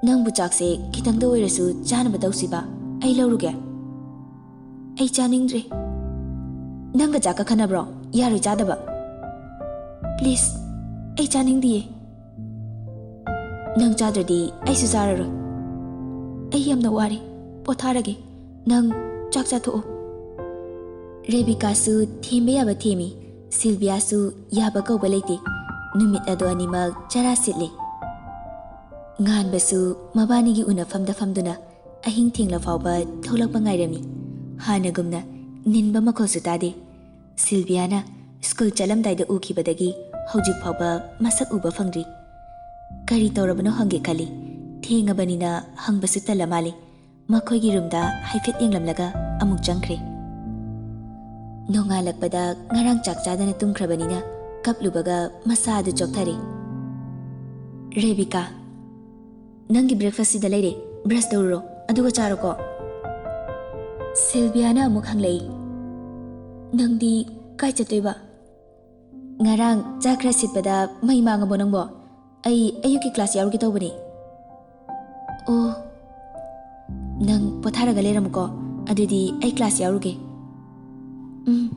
ꯅꯪꯕꯨ ꯆꯥꯛꯁꯦ ꯈꯤꯇꯪꯗ ꯑꯣꯏꯔꯁꯨ ꯆꯥꯅꯕ ꯇꯧꯁꯤꯕ, ꯑꯩ ꯂꯧꯔꯨꯒꯦ꯫" "ꯑꯩ ꯆꯥꯅꯤꯡꯗ꯭ꯔꯦ꯫" "ꯅꯪꯒ ꯆꯥꯛꯀ ꯈꯟꯅꯕ꯭ꯔꯣ? ꯌꯥꯔꯣꯏ ꯆꯥꯗꯕ꯫ ꯄ꯭ꯂꯤꯖ, ꯑꯩ ꯆꯥꯅꯤꯡꯗꯤꯌꯦ꯫" "ꯅꯪ ꯆꯥꯗ꯭ꯔꯗꯤ ꯑꯩꯁꯨ ꯆꯥꯔꯔꯣꯏ꯫ ꯑꯩ ꯌꯥꯝꯅ ꯋꯥꯔꯦ, ꯄꯣꯊꯥꯔꯒꯦ꯫ ꯅꯪ ꯆꯥꯛ ꯆꯥꯊꯣꯛꯑꯣ꯫" ꯔꯦꯕꯤꯀꯥꯁꯨ ꯊꯦꯝꯕ ꯌꯥꯕ ꯊꯦꯝꯃꯤ, ꯁꯤꯜꯕꯤꯌꯥꯁꯨ ꯌꯥꯕ ꯀꯧꯕ ꯂꯩꯇꯦ꯫ ꯅꯨꯃꯤꯠ ꯑꯗꯣ ꯑꯅꯤꯃꯛ ꯆꯔꯥ ꯁꯤꯠꯂꯦ꯫ ꯉꯥꯟꯕꯁꯨ ꯃꯕꯥꯅꯤꯒꯤ ꯎꯅꯐꯝꯗ ꯐꯝꯗꯨꯅ ꯑꯍꯤꯡ ꯊꯦꯡꯂ ꯐꯥꯎꯕ ꯊꯣꯛꯂꯛꯄ ꯉꯥꯏꯔꯝꯃꯤ꯫ ꯍꯥꯟꯅꯒꯨꯝꯅ ꯅꯤꯟꯕ ꯃꯈꯣꯜꯁꯨ ꯇꯥꯗꯦ꯫ ꯁꯤꯜꯕꯤꯌꯥꯅ ꯁ꯭ꯀꯨꯜ ꯆꯠꯂꯝꯗꯥꯏꯗ ꯎꯈꯤꯕꯗꯒꯤ ꯍꯧꯖꯤꯛ ꯐꯥꯎꯕ ꯃꯁꯛ ꯎꯕ ꯐꯪꯗ꯭ꯔꯤ꯫ ꯀꯔꯤ ꯇꯧꯔꯕꯅꯣ ꯍꯪꯒꯦ ꯈꯜꯂꯤ꯫ ꯊꯦꯡꯉꯕꯅꯤꯅ ꯍꯪꯕꯁꯨ ꯇꯜꯂ ꯃꯥꯜꯂꯤ꯫ ꯃꯈꯣꯏꯒꯤ ꯔꯨꯝꯗ ꯍꯥꯏꯐꯦꯠ ꯌꯦꯡꯂꯝꯂꯒ ꯑꯃꯨꯛ ꯆꯪꯈ꯭ꯔꯦ꯫ ꯅꯣꯡꯉꯥꯜꯂꯛꯄꯗ ꯉꯔꯥꯡ ꯆꯥꯛ ꯆꯥꯗꯅ ꯇꯨꯝꯈ꯭ꯔꯕꯅꯤꯅ ꯀꯞꯂꯨꯕꯒ ꯃꯁꯥ ꯑꯗꯨ ꯆꯣꯛꯊꯔꯦ꯫ "ꯔꯦꯕꯤꯀꯥ, ꯅꯪꯒꯤ ꯕ꯭ꯔꯦꯛꯐꯥꯁ ꯁꯤꯗ ꯂꯩꯔꯦ, ꯕ꯭ꯔꯁ ꯇꯧꯔꯨꯔꯣ, ꯑꯗꯨꯒ ꯆꯥꯔꯣꯀꯣ꯫" ꯁꯤꯜꯕꯤꯌꯥꯅ ꯑꯃꯨꯛ ꯍꯪꯂꯛꯏ, "ꯅꯪꯗꯤ ꯀꯥꯏ ꯆꯠꯇꯣꯏꯕ?" "ꯉꯔꯥꯡ ꯆꯥꯛ ꯈꯔ ꯁꯤꯠꯄꯗ ꯃꯩ ꯃꯥꯡꯉꯕꯣ ꯅꯪꯕꯣ? ꯑꯩ ꯑꯌꯨꯛꯀꯤ ꯀ꯭ꯂꯥꯁ ꯌꯥꯎꯔꯨꯒꯦ ꯇꯧꯕꯅꯦ꯫" "ꯑꯣ, ꯅꯪ ꯄꯣꯊꯥꯔꯒ ꯂꯩꯔꯝꯃꯨꯀꯣ, ꯑꯗꯨꯗꯤ ꯑꯩ ꯀ꯭ꯂꯥꯁ ꯌꯥꯎꯔꯨꯒꯦ꯫" "ꯎꯝ,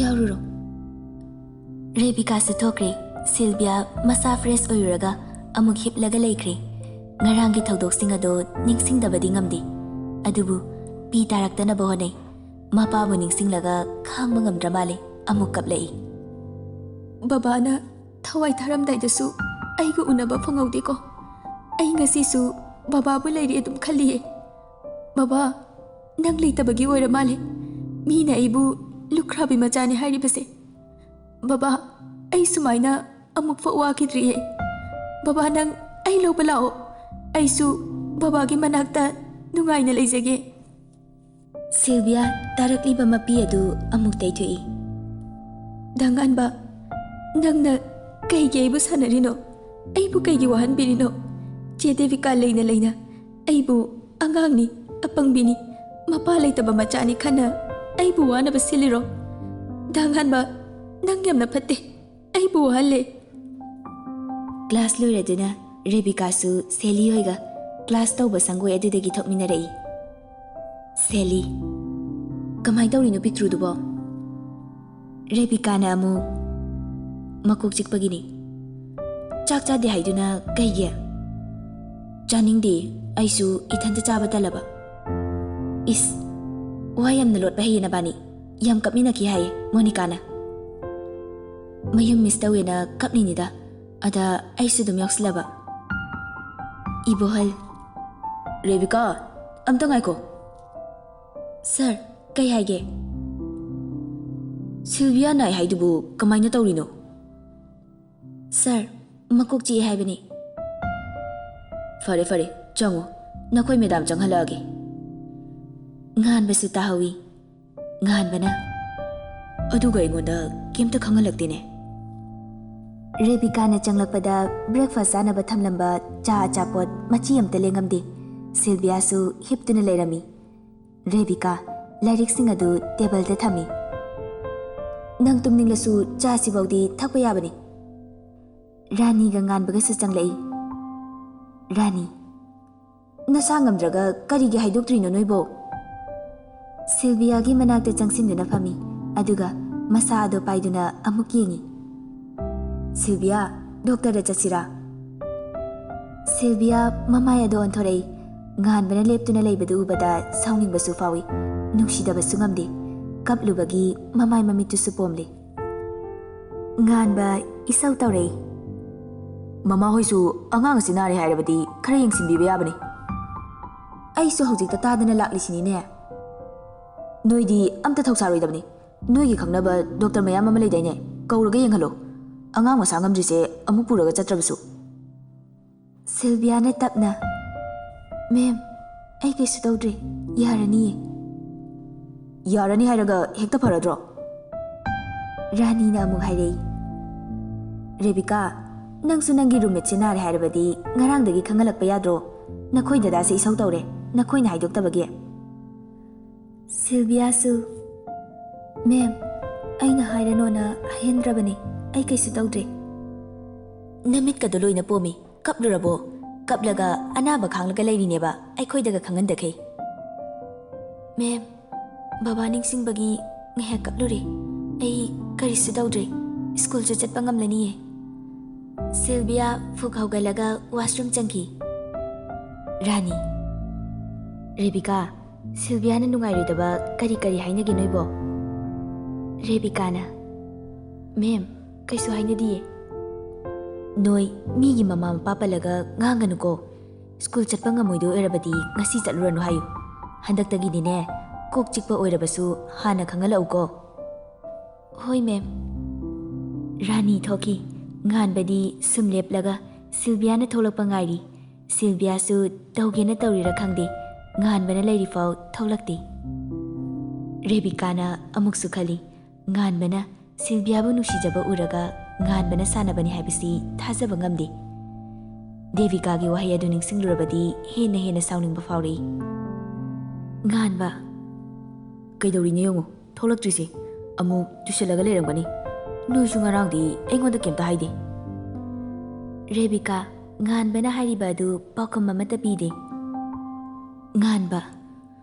ꯌꯥꯎꯔꯨꯔꯣ꯫" ꯔꯦꯕꯤꯀꯥꯁꯨ ꯊꯣꯛꯈ꯭ꯔꯦ꯫ ꯁꯤꯜꯕꯤꯌꯥ ꯃꯁꯥ ꯐ꯭ꯔꯦꯁ ꯑꯣꯏꯔꯨꯔꯒ ꯑꯃꯨꯛ ꯍꯤꯞꯂꯒ ꯂꯩꯈ꯭ꯔꯦ꯫ ꯉꯔꯥꯡꯒꯤ ꯊꯧꯗꯣꯛꯁꯤꯡ ꯑꯗꯣ ꯅꯤꯡꯁꯤꯡꯗꯕꯗꯤ ꯉꯝꯗꯦ, ꯑꯗꯨꯕꯨ ꯄꯤ ꯇꯥꯔꯛꯇꯅꯕ ꯍꯣꯠꯅꯩ꯫ ꯃꯄꯥꯕꯨ ꯅꯤꯡꯁꯤꯡꯂꯒ ꯈꯥꯡꯕ ꯉꯝꯗ꯭ꯔ ꯃꯥꯜꯂꯦ꯫ ꯑꯃꯨꯛ ꯀꯞꯂꯛꯏ꯫ ꯕꯕꯥꯅ ꯊꯋꯥꯏ ꯊꯥꯔꯝꯗꯥꯏꯗꯁꯨ ꯑꯩꯒ ꯎꯅꯕ ꯐꯪꯍꯧꯗꯦꯀꯣ꯫ ꯑꯩ ꯉꯁꯤꯁꯨ ꯕꯕꯥꯕꯨ ꯂꯩꯔꯤ ꯑꯗꯨꯝ ꯈꯜꯂꯤꯌꯦ꯫ ꯕꯕꯥ, ꯅꯪ ꯂꯩꯇꯕꯒꯤ ꯑꯣꯏꯔ ꯃꯥꯜꯂꯦ ꯃꯤꯅ ꯑꯩꯕꯨ ꯂꯨꯈ꯭ꯔꯥꯕꯤ ꯃꯆꯥꯅꯦ ꯍꯥꯏꯔꯤꯕꯁꯦ꯫ ꯕꯕꯥ, ꯑꯩ ꯁꯨꯃꯥꯏꯅ ꯑꯃꯨꯛꯐꯥꯎ ꯋꯥꯈꯤꯗ꯭ꯔꯤꯌꯦ꯫ ꯕꯕꯥ, ꯅꯪ ꯑꯩ ꯂꯧꯕ ꯂꯥꯛꯑꯣ꯫ ꯑꯩꯁꯨ ꯕꯕꯥꯒꯤ ꯃꯅꯥꯛꯇ ꯅꯨꯡꯉꯥꯏꯅ ꯂꯩꯖꯒꯦ꯫ ꯁꯤꯜꯚꯤꯌꯥ ꯇꯥꯔꯛꯂꯤꯕ ꯃꯄꯤ ꯑꯗꯨ ꯑꯃꯨꯛ ꯇꯩꯊꯣꯛꯏ꯫ ꯗꯥ ꯉꯥꯟꯕ, ꯅꯪꯅ ꯀꯩꯒꯤ ꯑꯩꯕꯨ ꯁꯥꯟꯅꯔꯤꯅꯣ? ꯑꯩꯕꯨ ꯀꯩꯒꯤ ꯋꯥꯍꯟꯕꯤꯔꯤꯅꯣ? ꯆꯦ ꯗꯦꯕꯤꯀꯥ ꯂꯩꯅ ꯂꯩꯅ ꯑꯩꯕꯨ ꯑꯉꯥꯡꯅꯤ, ꯑꯄꯪꯕꯤꯅꯤ, ꯃꯄꯥ ꯂꯩꯇꯕ ꯃꯆꯥꯅꯤ ꯈꯟꯅ ꯑꯩꯕꯨ ꯋꯥꯅꯕ ꯁꯤꯜꯂꯤꯔꯣ? ꯗꯥ ꯉꯥꯟꯕ, ꯅꯪ ꯌꯥꯝꯅ ꯐꯠꯇꯦ꯫ ꯑꯩꯕꯨ ꯋꯥꯍꯜꯂꯦ꯫ ꯀ꯭ꯂꯥꯁ ꯂꯣꯏꯔꯗꯨꯅ ꯔꯦꯕꯤꯀꯥꯁꯨ ꯁꯦꯂꯤ ꯍꯣꯏꯒ ꯀ꯭ꯂꯥꯁ ꯇꯧꯕ ꯁꯪꯒꯣꯏ ꯑꯗꯨꯗꯒꯤ ꯊꯣꯛꯃꯤꯟꯅꯔꯛꯏ꯫ ꯁꯦꯂꯤ, ꯀꯃꯥꯏ ꯇꯧꯔꯤꯅꯣ ꯄꯤꯛꯇ꯭ꯔꯨꯗꯨꯕꯣ? ꯔꯦꯕꯤꯀꯥꯅ ꯑꯃꯨꯛ ꯃꯀꯣꯛ ꯆꯤꯛꯄꯒꯤꯅꯤ꯫ ꯆꯥꯛ ꯆꯥꯗꯦ ꯍꯥꯏꯗꯨꯅ ꯀꯩꯒꯤ? ꯆꯥꯅꯤꯡꯗꯦ, ꯑꯩꯁꯨ ꯏꯊꯟꯇ ꯆꯥꯕ ꯇꯜꯂꯕ꯫ ꯏꯁ, ꯋꯥ ꯌꯥꯝꯅ ꯂꯣꯠꯄ ꯍꯩꯌꯦ ꯅꯕꯥꯅꯤ꯫ ꯌꯥꯝ ꯀꯞꯃꯤꯟꯅꯈꯤ ꯍꯥꯏꯌꯦ ꯃꯣꯅꯤꯀꯥꯅ꯫ ꯃꯌꯨꯝ ꯃꯤꯁ ꯇꯧꯋꯦꯅ ꯀꯞꯂꯤꯅꯤꯗ꯫ ꯑꯗ ꯑꯩꯁꯨ ꯑꯗꯨꯝ ꯌꯥꯎꯁꯤꯜꯂꯕ꯫ ꯏꯕꯣꯍꯜ꯫ ꯔꯦꯕꯤꯀꯥ, ꯑꯝꯇ ꯉꯥꯏꯈꯣ꯫ ꯁꯥꯔ, ꯀꯩ ꯍꯥꯏꯒꯦ? ꯁꯤꯜꯚꯤꯌꯥ ꯅꯥꯏ ꯍꯥꯏꯗꯨꯕꯨ ꯀꯃꯥꯏꯅ ꯇꯧꯔꯤꯅꯣ? ꯁꯥꯔ, ꯃꯀꯣꯛ ꯆꯤꯛꯑꯦ ꯍꯥꯏꯕꯅꯤ꯫ ꯐꯔꯦ, ꯐꯔꯦ, ꯆꯪꯉꯨ꯫ ꯅꯈꯣꯏ ꯃꯦꯗꯥꯝ ꯆꯪꯍꯜꯂꯛꯑꯒꯦ꯫ ꯉꯥꯟꯕꯁꯨ ꯇꯥꯍꯧꯏ꯫ ꯉꯥꯟꯕꯅ, "ꯑꯗꯨꯒ ꯑꯩꯉꯣꯟꯗ ꯀꯩꯝꯇ ꯈꯪꯍꯜꯂꯛꯇꯦꯅꯦ?" ꯔꯦꯕꯤꯀꯥꯅ ꯆꯪꯂꯛꯄꯗ ꯕ꯭ꯔꯦꯛꯐꯥꯁ ꯆꯥꯅꯕ ꯊꯝꯂꯝꯕ ꯆꯥ ꯑꯆꯥꯄꯣꯠ ꯃꯆꯤ ꯑꯃꯇ ꯂꯦꯡꯉꯝꯗꯦ꯫ ꯁꯤꯜꯚꯤꯌꯥꯁꯨ ꯍꯤꯞꯇꯨꯅ ꯂꯩꯔꯝꯃꯤ꯫ ꯔꯦꯕꯤꯀꯥ ꯂꯥꯏꯔꯤꯛꯁꯤꯡ ꯑꯗꯨ ꯇꯦꯕꯜꯗ ꯊꯝꯃꯤ꯫ "ꯅꯪ ꯇꯨꯝꯅꯤꯡꯂꯁꯨ ꯆꯥꯁꯤꯐꯥꯎꯗꯤ ꯊꯛꯄ ꯌꯥꯕꯅꯤ꯫" ꯔꯥꯅꯤꯒ ꯉꯥꯟꯕꯒꯁꯨ ꯆꯪꯂꯛꯏ꯫ ꯔꯥꯅꯤ, "ꯅꯁꯥ ꯉꯝꯗ꯭ꯔꯒ ꯀꯔꯤꯒꯤ ꯍꯥꯏꯗꯣꯛꯇ꯭ꯔꯤꯅꯣ ꯅꯣꯏꯕꯣ?" ꯁꯤꯜꯚꯤꯌꯥꯒꯤ ꯃꯅꯥꯛꯇ ꯆꯪꯁꯤꯟꯗꯨꯅ ꯐꯝꯃꯤ, ꯑꯗꯨꯒ ꯃꯁꯥ ꯑꯗꯨ ꯄꯥꯏꯗꯨꯅ ꯑꯃꯨꯛ ꯌꯦꯡꯉꯤ꯫ "ꯁꯤꯜꯚꯤꯌꯥ, ꯗꯣꯛꯇꯔꯗ ꯆꯠꯁꯤꯔꯥ?" ꯁꯤꯜꯚꯤꯌꯥ ꯃꯃꯥꯏ ꯑꯗꯨ ꯑꯣꯟꯊꯣꯔꯛꯏ꯫ ꯉꯥꯟꯕꯅ ꯂꯦꯞꯇꯨꯅ ꯂꯩꯕꯗꯨ ꯎꯕꯗ ꯁꯥꯎꯅꯤꯡꯕꯁꯨ ꯐꯥꯎꯏ, ꯅꯨꯡꯁꯤꯗꯕꯁꯨ ꯉꯝꯗꯦ꯫ ꯀꯞꯂꯨꯕꯒꯤ ꯃꯃꯥꯏ ꯃꯃꯤꯠꯇꯨꯁꯨ ꯄꯣꯝꯂꯤ꯫ ꯉꯥꯟꯕ ꯏꯁꯧ ꯇꯧꯔꯛꯏ꯫ "ꯃꯃꯥ ꯍꯣꯏꯁꯨ ꯑꯉꯥꯡ ꯑꯁꯤ ꯅꯥꯔꯦ ꯍꯥꯏꯔꯕꯗꯤ ꯈꯔ ꯌꯦꯡꯁꯤꯟꯕꯤꯕ ꯌꯥꯕꯅꯤ꯫ ꯑꯩꯁꯨ ꯍꯧꯖꯤꯛꯇ ꯇꯥꯗꯅ ꯂꯥꯛꯂꯤꯁꯤꯅꯤꯅꯦ꯫ ꯅꯣꯏꯗꯤ ꯑꯝꯇ ꯊꯧꯁꯥꯔꯣꯏꯗꯕꯅꯤ꯫ ꯅꯣꯏꯒꯤ ꯈꯪꯅꯕ ꯗꯣꯛꯇꯔ ꯃꯌꯥꯝ ꯑꯃ ꯂꯩꯗꯥꯏꯅꯦ? ꯀꯧꯔꯒ ꯌꯦꯡꯍꯜꯂꯣ꯫ ꯑꯉꯥꯡ ꯃꯁꯥ ꯉꯝꯗ꯭ꯔꯤꯁꯦ ꯑꯃꯨꯛ ꯄꯨꯔꯒ ꯆꯠꯇ꯭ꯔꯕꯁꯨ꯫" ꯁꯤꯜꯚꯤꯌꯥꯅ ꯇꯞꯅ, "ꯃꯦꯝ, ꯑꯩ ꯀꯩꯁꯨ ꯇꯧꯗ꯭ꯔꯦ, ꯌꯥꯔꯅꯤꯌꯦ꯫" "ꯌꯥꯔꯅꯤ ꯍꯥꯏꯔꯒ ꯍꯦꯛꯇ ꯐꯔꯗ꯭ꯔꯣ?" ꯔꯥꯅꯤꯅ ꯑꯃꯨꯛ ꯍꯥꯏꯔꯛꯏ꯫ "ꯔꯦꯕꯤꯀꯥ, ꯅꯪꯁꯨ ꯅꯪꯒꯤ ꯔꯨꯝꯃꯦꯠꯁꯦ ꯅꯥꯔꯦ ꯍꯥꯏꯔꯕꯗꯤ ꯉꯔꯥꯡꯗꯒꯤ ꯈꯪꯍꯜꯂꯛꯄ ꯌꯥꯗ꯭ꯔꯣ? ꯅꯈꯣꯏ ꯗꯗꯥꯁꯦ ꯏꯁꯧ ꯇꯧꯔꯦ, ꯅꯈꯣꯏꯅ ꯍꯥꯏꯗꯣꯛꯇꯕꯒꯤ꯫" ꯁꯤꯜꯚꯤꯌꯥꯁꯨ, "ꯃꯦꯝ, ꯑꯩꯅ ꯍꯥꯏꯔꯅꯣꯅ ꯍꯥꯏꯍꯟꯗ꯭ꯔꯕꯅꯤ, ꯑꯩ ꯀꯩꯁꯨ ꯇꯧꯗ꯭ꯔꯦ꯫" "ꯅꯃꯤꯠꯀꯗꯣ ꯂꯣꯏꯅ ꯄꯣꯝꯃꯤ, ꯀꯞꯂꯨꯔꯕꯣ? ꯀꯞꯂꯒ ꯑꯅꯥꯕ ꯈꯥꯡꯂꯒ ꯂꯩꯔꯤꯅꯦꯕ, ꯑꯩꯈꯣꯏꯗꯒ ꯈꯪꯍꯟꯗꯈꯩ꯫" "ꯃꯦꯝ, ꯕꯕꯥ ꯅꯤꯡꯁꯤꯡꯕꯒꯤ ꯉꯥꯏꯍꯥꯛ ꯀꯞꯂꯨꯔꯦ꯫ ꯑꯩ ꯀꯔꯤꯁꯨ ꯇꯧꯗ꯭ꯔꯦ꯫ ꯁ꯭ꯀꯨꯜꯁꯨ ꯆꯠꯄ ꯉꯝꯂꯅꯤꯌꯦ꯫" ꯁꯤꯜꯚꯤꯌꯥ ꯐꯨꯛ ꯍꯧꯒꯠꯂꯒ ꯋꯥꯁꯔꯨꯝ ꯆꯪꯈꯤ꯫ ꯔꯥꯅꯤ, "ꯔꯦꯕꯤꯀꯥ, ꯁꯤꯜꯚꯤꯌꯥꯅ ꯅꯨꯡꯉꯥꯏꯔꯣꯏꯗꯕ ꯀꯔꯤ ꯀꯔꯤ ꯍꯥꯏꯅꯒꯦ ꯅꯣꯏꯕꯣ?" ꯔꯦꯕꯤꯀꯥꯅ, "ꯃꯦꯝ, ꯀꯩꯁꯨ ꯍꯥꯏꯅꯗꯤꯌꯦ꯫" "ꯅꯣꯏ ꯃꯤꯒꯤ ꯃꯃꯥ ꯃꯄꯥ ꯄꯜꯂꯒ ꯉꯥꯡꯒꯅꯨꯀꯣ꯫ ꯁ꯭ꯀꯨꯜ ꯆꯠꯄ ꯉꯝꯃꯣꯏꯗꯣꯏ ꯑꯣꯏꯔꯕꯗꯤ ꯉꯁꯤ ꯆꯠꯂꯨꯔꯅꯨ ꯍꯥꯏꯌꯨ꯫ ꯍꯟꯗꯛꯇꯒꯤꯗꯤꯅꯦ, ꯀꯣꯛ ꯆꯤꯛꯄ ꯑꯣꯏꯔꯕꯁꯨ ꯍꯥꯟꯅ ꯈꯪꯍꯜꯂꯛꯎꯀꯣ꯫" "ꯍꯣꯏ, ꯃꯦꯝ꯫" ꯔꯥꯅꯤ ꯊꯣꯛꯈꯤ꯫ ꯉꯥꯟꯕꯗꯤ ꯁꯨꯝ ꯂꯦꯞꯂꯒ ꯁꯤꯜꯚꯤꯌꯥꯅ ꯊꯣꯛꯂꯛꯄ ꯉꯥꯏꯔꯤ꯫ ꯁꯤꯜꯚꯤꯌꯥꯁꯨ ꯇꯧꯒꯦꯅ ꯇꯧꯔꯤꯔꯥ ꯈꯪꯗꯦ, ꯉꯥꯟꯕꯅ ꯂꯩꯔꯤꯐꯥꯎ ꯊꯣꯛꯂꯛꯇꯦ꯫ ꯔꯦꯕꯤꯀꯥꯅ ꯑꯃꯨꯛꯁꯨ ꯈꯜꯂꯤ, ꯉꯥꯟꯕꯅ ꯁꯤꯜꯚꯤꯌꯥꯕꯨ ꯅꯨꯡꯁꯤꯖꯕ ꯎꯔꯒ ꯉꯥꯟꯕꯅ ꯁꯥꯟꯅꯕꯅꯤ ꯍꯥꯏꯕꯁꯤ ꯊꯥꯖꯕ ꯉꯝꯗꯦ꯫ ꯗꯦꯕꯤꯀꯥꯒꯤ ꯋꯥꯍꯩ ꯑꯗꯨ ꯅꯤꯡꯁꯤꯡꯂꯨꯔꯕꯗꯤ ꯍꯦꯟꯅ ꯍꯦꯟꯅ ꯁꯥꯎꯅꯤꯡꯕ ꯐꯥꯎꯔꯛꯏ꯫ ꯉꯥꯟꯕ, "ꯀꯩꯗꯧꯔꯤꯅꯣ ꯌꯦꯡꯉꯨ, ꯊꯣꯛꯂꯛꯇ꯭ꯔꯤꯁꯦ꯫ ꯑꯃꯨꯛ ꯇꯨꯁꯜꯂꯒ ꯂꯩꯔꯝꯒꯅꯤ꯫ ꯅꯣꯏꯁꯨ ꯉꯔꯥꯡꯗꯤ ꯑꯩꯉꯣꯟꯗ ꯀꯩꯝꯇ ꯍꯥꯏꯗꯦ꯫" ꯔꯦꯕꯤꯀꯥ, ꯉꯥꯟꯕꯅ ꯍꯥꯏꯔꯤꯕ ꯑꯗꯨ ꯄꯥꯎꯈꯨꯝ ꯑꯃꯠꯇ ꯄꯤꯗꯦ꯫ ꯉꯥꯟꯕ,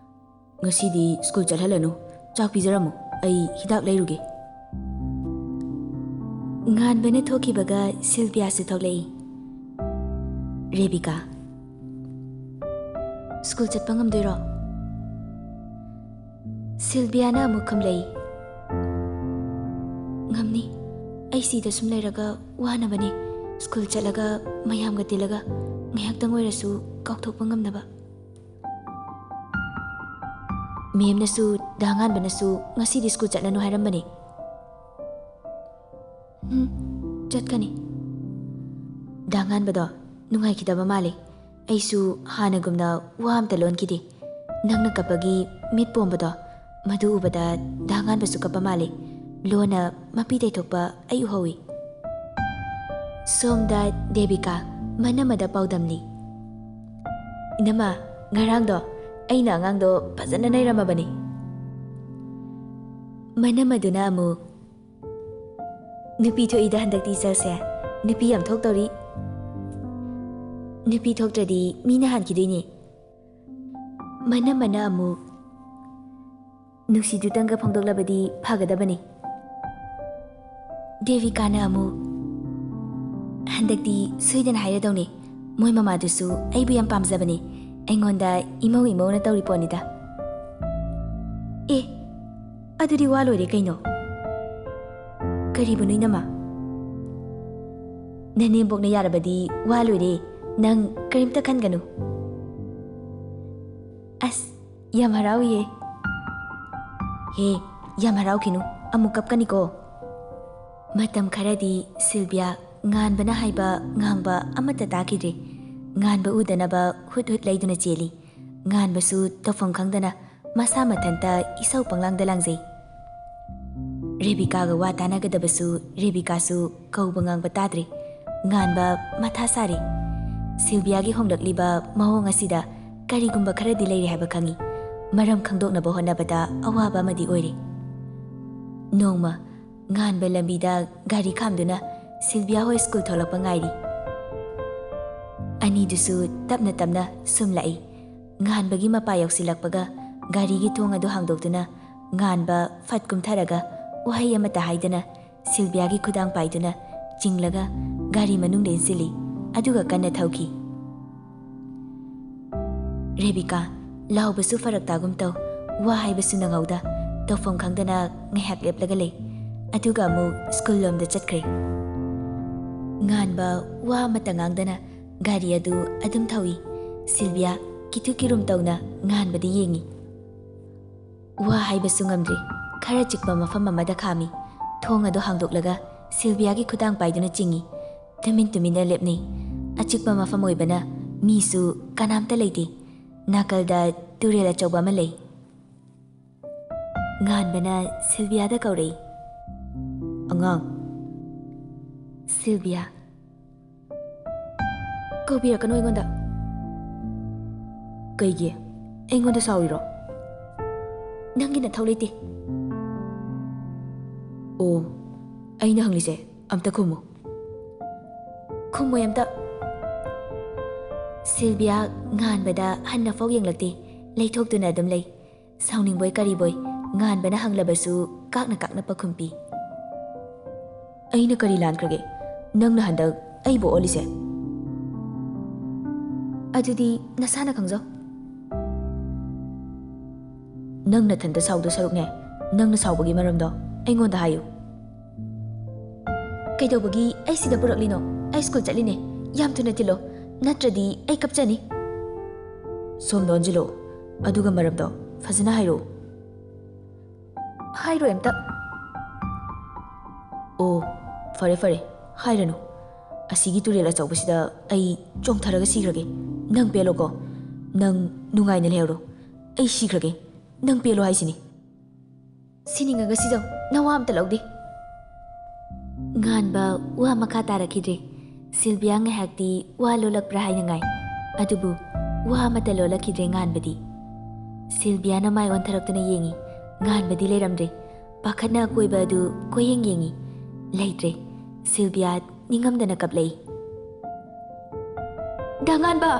"ꯉꯁꯤꯗꯤ ꯁ꯭ꯀꯨꯜ ꯆꯠꯍꯜꯂꯅꯨ꯫ ꯆꯥꯛ ꯄꯤꯖꯔꯝꯃꯨ, ꯑꯩ ꯍꯤꯗꯥꯛ ꯂꯩꯔꯨꯒꯦ꯫" ꯉꯥꯟꯕꯅ ꯊꯣꯛꯈꯤꯕꯒ ꯁꯤꯜꯚꯤꯌꯥꯁꯨ ꯊꯣꯛꯂꯛꯏ꯫ ꯔꯦꯕꯤꯀꯥ, ꯁ꯭ꯀꯨꯜ ꯆꯠꯄ ꯉꯝꯗꯣꯏꯔꯣ? ꯁꯤꯜꯕꯤꯌꯥꯅ ꯑꯃꯨꯛ ꯈꯨꯝꯂꯛꯏ, "ꯉꯝꯅꯤ꯫ ꯑꯩ ꯁꯤꯗ ꯁꯨꯝ ꯂꯩꯔꯒ ꯋꯥꯅꯕꯅꯤ꯫ ꯁ꯭ꯀꯨꯜ ꯆꯠꯂꯒ ꯃꯌꯥꯝꯒ ꯇꯤꯜꯂꯒ ꯉꯥꯏꯍꯥꯛꯇꯪ ꯑꯣꯏꯔꯁꯨ ꯀꯥꯎꯊꯣꯛꯄ ꯉꯝꯅꯕ꯫ ꯃꯦꯝꯅꯁꯨ, ꯗꯥ ꯉꯥꯟꯕꯅꯁꯨ ꯉꯁꯤꯗꯤ ꯁ꯭ꯀꯨꯜ ꯆꯠꯂꯅꯨ ꯍꯥꯏꯔꯝꯕꯅꯤ꯫" "ꯎꯝ, ꯆꯠꯀꯅꯤ꯫" "ꯗꯥ ꯉꯥꯟꯕꯗꯣ ꯅꯨꯡꯉꯥꯏꯈꯤꯗꯕ ꯃꯥꯜꯂꯤ꯫ ꯑꯩꯁꯨ ꯍꯥꯟꯅꯒꯨꯝꯅ ꯋꯥ ꯑꯝꯇ ꯂꯣꯟꯈꯤꯗꯦ꯫ ꯅꯪꯅ ꯀꯞꯄꯒꯤ ꯃꯤꯠ ꯄꯣꯝꯕꯗꯣ, ꯃꯗꯨ ꯎꯕꯗ ꯗꯥ ꯉꯥꯟꯕꯁꯨ ꯀꯞꯄ ꯃꯥꯜꯂꯤ꯫ ꯂꯣꯟꯅ ꯃꯄꯤ ꯇꯩꯊꯣꯛꯄ ꯑꯩ ꯎꯍꯧꯏ꯫" ꯁꯣꯝꯗ ꯗꯦꯕꯤꯀꯥ ꯃꯅꯝꯃꯗ ꯄꯥꯎꯗꯝꯂꯤ꯫ "ꯏꯅꯝꯃ, ꯉꯔꯥꯡꯗꯣ ꯑꯩꯅ ꯑꯉꯥꯡꯗꯣ ꯐꯖꯅ ꯅꯩꯔꯝꯃꯕꯅꯤ꯫" ꯃꯅꯝꯃꯗꯨꯅ ꯑꯃꯨꯛ, "ꯅꯨꯄꯤ ꯊꯣꯛꯏꯗ ꯍꯟꯗꯛꯇꯤ ꯏꯆꯜꯁꯦ꯫ ꯅꯨꯄꯤ ꯌꯥꯝ ꯊꯣꯛꯇꯧꯔꯤ꯫ ꯅꯨꯄꯤ ꯊꯣꯛꯇ꯭ꯔꯗꯤ ꯃꯤꯅ ꯍꯥꯟꯈꯤꯗꯣꯏꯅꯦ꯫" ꯃꯅꯝꯃꯅ ꯑꯃꯨꯛ, "ꯅꯨꯡꯁꯤꯗꯨꯇꯪꯒ ꯐꯣꯡꯗꯣꯛꯂꯕꯗꯤ ꯐꯒꯗꯕꯅꯤ꯫" ꯗꯦꯕꯤꯀꯥꯅ ꯑꯃꯨꯛ, "ꯍꯟꯗꯛꯇꯤ ꯁꯣꯏꯗꯅ ꯍꯥꯏꯔꯗꯧꯅꯤ꯫ ꯃꯣꯏ ꯃꯃꯥꯗꯨꯁꯨ ꯑꯩꯕꯨ ꯌꯥꯝ ꯄꯥꯝꯖꯕꯅꯤ꯫ ꯑꯩꯉꯣꯟꯗ ꯏꯃꯧ ꯏꯃꯧꯅ ꯇꯧꯔꯤ ꯄꯣꯠꯅꯤꯗ꯫" "ꯑꯦ, ꯑꯗꯨꯗꯤ ꯋꯥ ꯂꯣꯏꯔꯦ ꯀꯩꯅꯣ꯫" "ꯀꯔꯤꯕꯨꯅꯣ ꯏꯅꯝꯃ?" "ꯅꯅꯦꯝꯕꯣꯛꯅ ꯌꯥꯔꯕꯗꯤ ꯋꯥ ꯂꯣꯏꯔꯦ꯫ ꯅꯪ ꯀꯔꯤꯝꯇ ꯈꯟꯒꯅꯨ꯫" "ꯑꯁ, ꯌꯥꯝ ꯍꯔꯥꯎꯏꯌꯦ꯫" "ꯍꯦ, ꯌꯥꯝ ꯍꯔꯥꯎꯈꯤꯅꯨ, ꯑꯃꯨꯛ ꯀꯞꯀꯅꯤꯀꯣ꯫" ꯃꯇꯝ ꯈꯔꯗꯤ ꯁꯤꯜꯕꯤꯌꯥ ꯉꯥꯟꯕꯅ ꯍꯥꯏꯕ ꯉꯥꯡꯕ ꯑꯃꯠꯇ ꯇꯥꯈꯤꯗ꯭ꯔꯦ꯫ ꯉꯥꯟꯕ ꯎꯗꯅꯕ ꯍꯨꯠ ꯍꯨꯠ ꯂꯩꯗꯨꯅ ꯆꯦꯜꯂꯤ꯫ ꯉꯥꯟꯕꯁꯨ ꯇꯧꯐꯝ ꯈꯪꯗꯅ ꯃꯁꯥ ꯃꯊꯟꯇ ꯏꯁꯧ ꯄꯪꯂꯥꯡꯗ ꯂꯥꯡꯖꯩ꯫ ꯔꯦꯕꯤꯀꯥꯒ ꯋꯥ ꯇꯥꯅꯒꯗꯕꯁꯨ ꯔꯦꯕꯤꯀꯥꯁꯨ ꯀꯧꯕ ꯉꯥꯡꯕ ꯇꯥꯗ꯭ꯔꯦ꯫ ꯉꯥꯟꯕ ꯃꯊꯥ ꯁꯥꯔꯦ꯫ ꯁꯤꯜꯕꯤꯌꯥꯒꯤ ꯍꯣꯡꯂꯛꯂꯤꯕ ꯃꯑꯣꯡ ꯑꯁꯤꯗ ꯀꯔꯤꯒꯨꯝꯕ ꯈꯔꯗꯤ ꯂꯩꯔꯦ ꯍꯥꯏꯕ ꯈꯪꯏ꯫ ꯃꯔꯝ ꯈꯪꯗꯣꯛꯅꯕ ꯍꯣꯠꯅꯕꯗ ꯑꯋꯥꯕ ꯑꯃꯗꯤ ꯑꯣꯏꯔꯦ꯫ ꯅꯣꯡꯃ ꯉꯥꯟꯕ ꯂꯝꯕꯤꯗ ꯒꯥꯔꯤ ꯈꯥꯝꯗꯨꯅ ꯁꯤꯜꯕꯤꯌꯥ ꯍꯣꯏ ꯁ꯭ꯀꯨꯜ ꯊꯣꯛꯂꯛꯄ ꯉꯥꯏꯔꯤ꯫ ꯑꯅꯤꯗꯨꯁꯨ ꯇꯞꯅ ꯇꯞꯅ ꯁꯨꯝ ꯂꯥꯛꯏ꯫ ꯉꯥꯟꯕꯒꯤ ꯃꯄꯥ ꯌꯧꯁꯤꯜꯂꯛꯄꯒ ꯒꯥꯔꯤꯒꯤ ꯊꯣꯡ ꯑꯗꯨ ꯍꯥꯡꯗꯣꯛꯇꯨꯅ ꯉꯥꯟꯕ ꯐꯠ ꯀꯨꯝꯊꯔꯒ ꯋꯥꯍꯩ ꯑꯃꯠꯇ ꯍꯥꯏꯗꯅ ꯁꯤꯜꯕꯤꯌꯥꯒꯤ ꯈꯨꯗꯥꯡ ꯄꯥꯏꯗꯨꯅ ꯆꯤꯡꯂꯒ ꯒꯥꯔꯤ ꯃꯅꯨꯡꯗ ꯏꯟꯁꯤꯜꯂꯤ꯫ ꯑꯗꯨꯒ ꯀꯟꯅ ꯊꯧꯈꯤ꯫ ꯔꯦꯕꯤꯀꯥ, ꯂꯥꯎꯕꯁꯨ ꯐꯔꯛ ꯇꯥꯒꯨꯝ ꯇꯧ, ꯋꯥ ꯍꯥꯏꯕꯁꯨ ꯅꯪꯍꯧꯗ, ꯇꯧꯐꯝ ꯈꯪꯗꯅ ꯉꯥꯏꯍꯥꯛ ꯂꯦꯞꯂꯒ ꯂꯩ꯫ ꯑꯗꯨꯒ ꯑꯃꯨꯛ ꯁ꯭ꯀꯨꯜ ꯂꯣꯝꯗ ꯆꯠꯈ꯭ꯔꯦ꯫ ꯉꯥꯟꯕ ꯋꯥ ꯑꯃꯠꯇ ꯉꯥꯡꯗꯅ ꯒꯥꯔꯤ ꯑꯗꯨ ꯑꯗꯨꯝ ꯊꯧꯏ꯫ ꯁꯤꯜꯚꯤꯌꯥ ꯀꯤꯊꯨ ꯀꯤꯔꯨꯝ ꯇꯧꯅ ꯉꯥꯟꯕꯗ ꯌꯦꯡꯏ꯫ ꯋꯥ ꯍꯥꯏꯕꯁꯨ ꯉꯝꯗ꯭ꯔꯤ꯫ ꯈꯔ ꯆꯤꯛꯄ ꯃꯐꯝ ꯑꯃꯗ ꯈꯥꯝꯃꯤ꯫ ꯊꯣꯡ ꯑꯗꯨ ꯍꯥꯡꯗꯣꯛꯂꯒ ꯁꯤꯜꯚꯤꯌꯥꯒꯤ ꯈꯨꯗꯥꯡ ꯄꯥꯏꯗꯨꯅ ꯆꯤꯡꯏ꯫ ꯇꯨꯃꯤꯟ ꯇꯨꯃꯤꯟꯅ ꯂꯦꯞꯅꯩ꯫ ꯑꯆꯤꯛꯄ ꯃꯐꯝ ꯑꯣꯏꯕꯅ ꯃꯤꯁꯨ ꯀꯅꯥꯝꯇ ꯂꯩꯇꯦ꯫ ꯅꯥꯀꯜꯗ ꯇꯨꯔꯦꯜ ꯑꯆꯧꯕ ꯑꯃ ꯂꯩ꯫ ꯉꯥꯟꯕꯅ ꯁꯤꯜꯚꯤꯌꯥꯗ ꯀꯧꯔꯛꯏ꯫ "ꯑꯉꯥꯡ꯫" ꯁꯤꯜꯚꯤꯌꯥ꯫ "ꯀꯧꯕꯤꯔꯛꯀꯅꯨ ꯑꯩꯉꯣꯟꯗ꯫" "ꯀꯩꯒꯤ? ꯑꯩꯉꯣꯟꯗ ꯁꯥꯎꯔꯤꯔꯣ?" "ꯅꯪꯒꯤ ꯅꯊꯧ ꯂꯩꯇꯦ꯫" "ꯑꯣ, ꯑꯩꯅ ꯍꯪꯂꯤꯁꯦ ꯑꯝꯇ ꯈꯨꯝꯃꯨ꯫" "ꯈꯨꯝꯃꯣꯏ ꯑꯝꯇ꯫" ꯁꯤꯜꯚꯤꯌꯥ ꯉꯥꯟꯕꯗ ꯍꯟꯅ ꯐꯥꯎ ꯌꯦꯡꯂꯛꯇꯦ, ꯂꯩꯊꯣꯛꯇꯨꯅ ꯑꯗꯨꯝ ꯂꯩ꯫ ꯁꯥꯎꯅꯤꯡꯕꯣꯏ ꯀꯔꯤꯕꯣꯏ ꯉꯥꯟꯕꯅ ꯍꯪꯂꯕꯁꯨ ꯀꯥꯛꯅ ꯀꯥꯛꯅ ꯄꯥꯈꯨꯝ ꯄꯤ꯫ "ꯑꯩꯅ ꯀꯔꯤ ꯂꯥꯟꯈ꯭ꯔꯒꯦ? ꯅꯪꯅ ꯍꯟꯗꯛ ꯑꯩꯕꯨ ꯑꯣꯠꯂꯤꯁꯦ?" "ꯑꯗꯨꯗꯤ ꯅꯁꯥꯅ ꯈꯪꯖꯧ꯫" "ꯅꯪ ꯅꯊꯟꯇ ꯁꯥꯎꯗꯣ ꯁꯔꯨꯛꯅꯦ, ꯅꯪꯅ ꯁꯥꯎꯕꯒꯤ ꯃꯔꯝꯗꯣ ꯑꯩꯉꯣꯟꯗ ꯍꯥꯏꯌꯨ꯫" "ꯀꯩꯗꯧꯕꯒꯤ ꯑꯩ ꯁꯤꯗ ꯄꯨꯔꯛꯂꯤꯅꯣ? ꯑꯩ ꯁ꯭ꯀꯨꯜ ꯆꯠꯂꯤꯅꯦ꯫ ꯌꯥꯝ ꯊꯨꯅ ꯊꯤꯜꯂꯣ, ꯅꯠꯇ꯭ꯔꯗꯤ ꯑꯩ ꯀꯞꯆꯅꯤ꯫" "ꯁꯣꯝꯗ ꯑꯣꯟꯁꯤꯜꯂꯛꯑꯣ, ꯑꯗꯨꯒ ꯃꯔꯝꯗꯣ ꯐꯖꯅ ꯍꯥꯏꯔꯛꯑꯣ꯫" "ꯍꯥꯏꯔꯣꯏ ꯑꯝꯇ꯫" "ꯑꯣ, ꯐꯔꯦ ꯐꯔꯦ, ꯍꯥꯏꯔꯅꯨ꯫ ꯑꯁꯤꯒꯤ ꯇꯨꯔꯦꯜ ꯑꯆꯧꯕꯁꯤꯗ ꯑꯩ ꯆꯣꯡꯊꯔꯒ ꯁꯤꯈ꯭ꯔꯒꯦ꯫ ꯅꯪ ꯄꯦꯜꯂꯣꯀꯣ꯫ ꯅꯪ ꯅꯨꯡꯉꯥꯏꯅ ꯂꯩꯍꯧꯔꯣ꯫ ꯑꯩ ꯁꯤꯈ꯭ꯔꯒꯦ꯫ ꯅꯪ ꯄꯦꯜꯂꯣ ꯍꯥꯏꯁꯤꯅꯤ꯫" "ꯁꯤꯅꯤꯡꯉꯒ ꯁꯤꯖꯧ, ꯅꯋꯥ ꯑꯝꯇ ꯂꯧꯗꯦ꯫" ꯉꯥꯟꯕ ꯋꯥ ꯃꯈꯥ ꯇꯥꯔꯛꯈꯤꯗ꯭ꯔꯦ꯫ ꯁꯤꯜꯚꯤꯌꯥ ꯉꯥꯏꯍꯥꯛꯇꯤ ꯋꯥ ꯂꯣꯜꯂꯛꯄ꯭ꯔꯥ ꯍꯥꯏꯅ ꯉꯥꯏ, ꯑꯗꯨꯕꯨ ꯋꯥ ꯑꯃꯠꯇ ꯂꯣꯜꯂꯛꯈꯤꯗ꯭ꯔꯦ ꯉꯥꯟꯕꯗꯤ꯫ ꯁꯤꯜꯚꯤꯌꯥꯅ ꯃꯥꯏ ꯑꯣꯟꯊꯔꯛꯇꯨꯅ ꯌꯦꯡꯏ꯫ ꯉꯥꯟꯕꯗꯤ ꯂꯩꯔꯝꯗ꯭ꯔꯦ꯫ ꯄꯥꯈꯠꯅ ꯑꯀꯣꯏꯕ ꯑꯗꯨ ꯀꯣꯏꯌꯦꯡ ꯌꯦꯡꯏ꯫ ꯂꯩꯇ꯭ꯔꯦ꯫ ꯁꯤꯜꯚꯤꯌꯥ ꯅꯤꯡꯉꯝꯗꯅ ꯀꯞꯂꯛꯏ꯫ "ꯗꯥ ꯉꯥꯟꯕ!"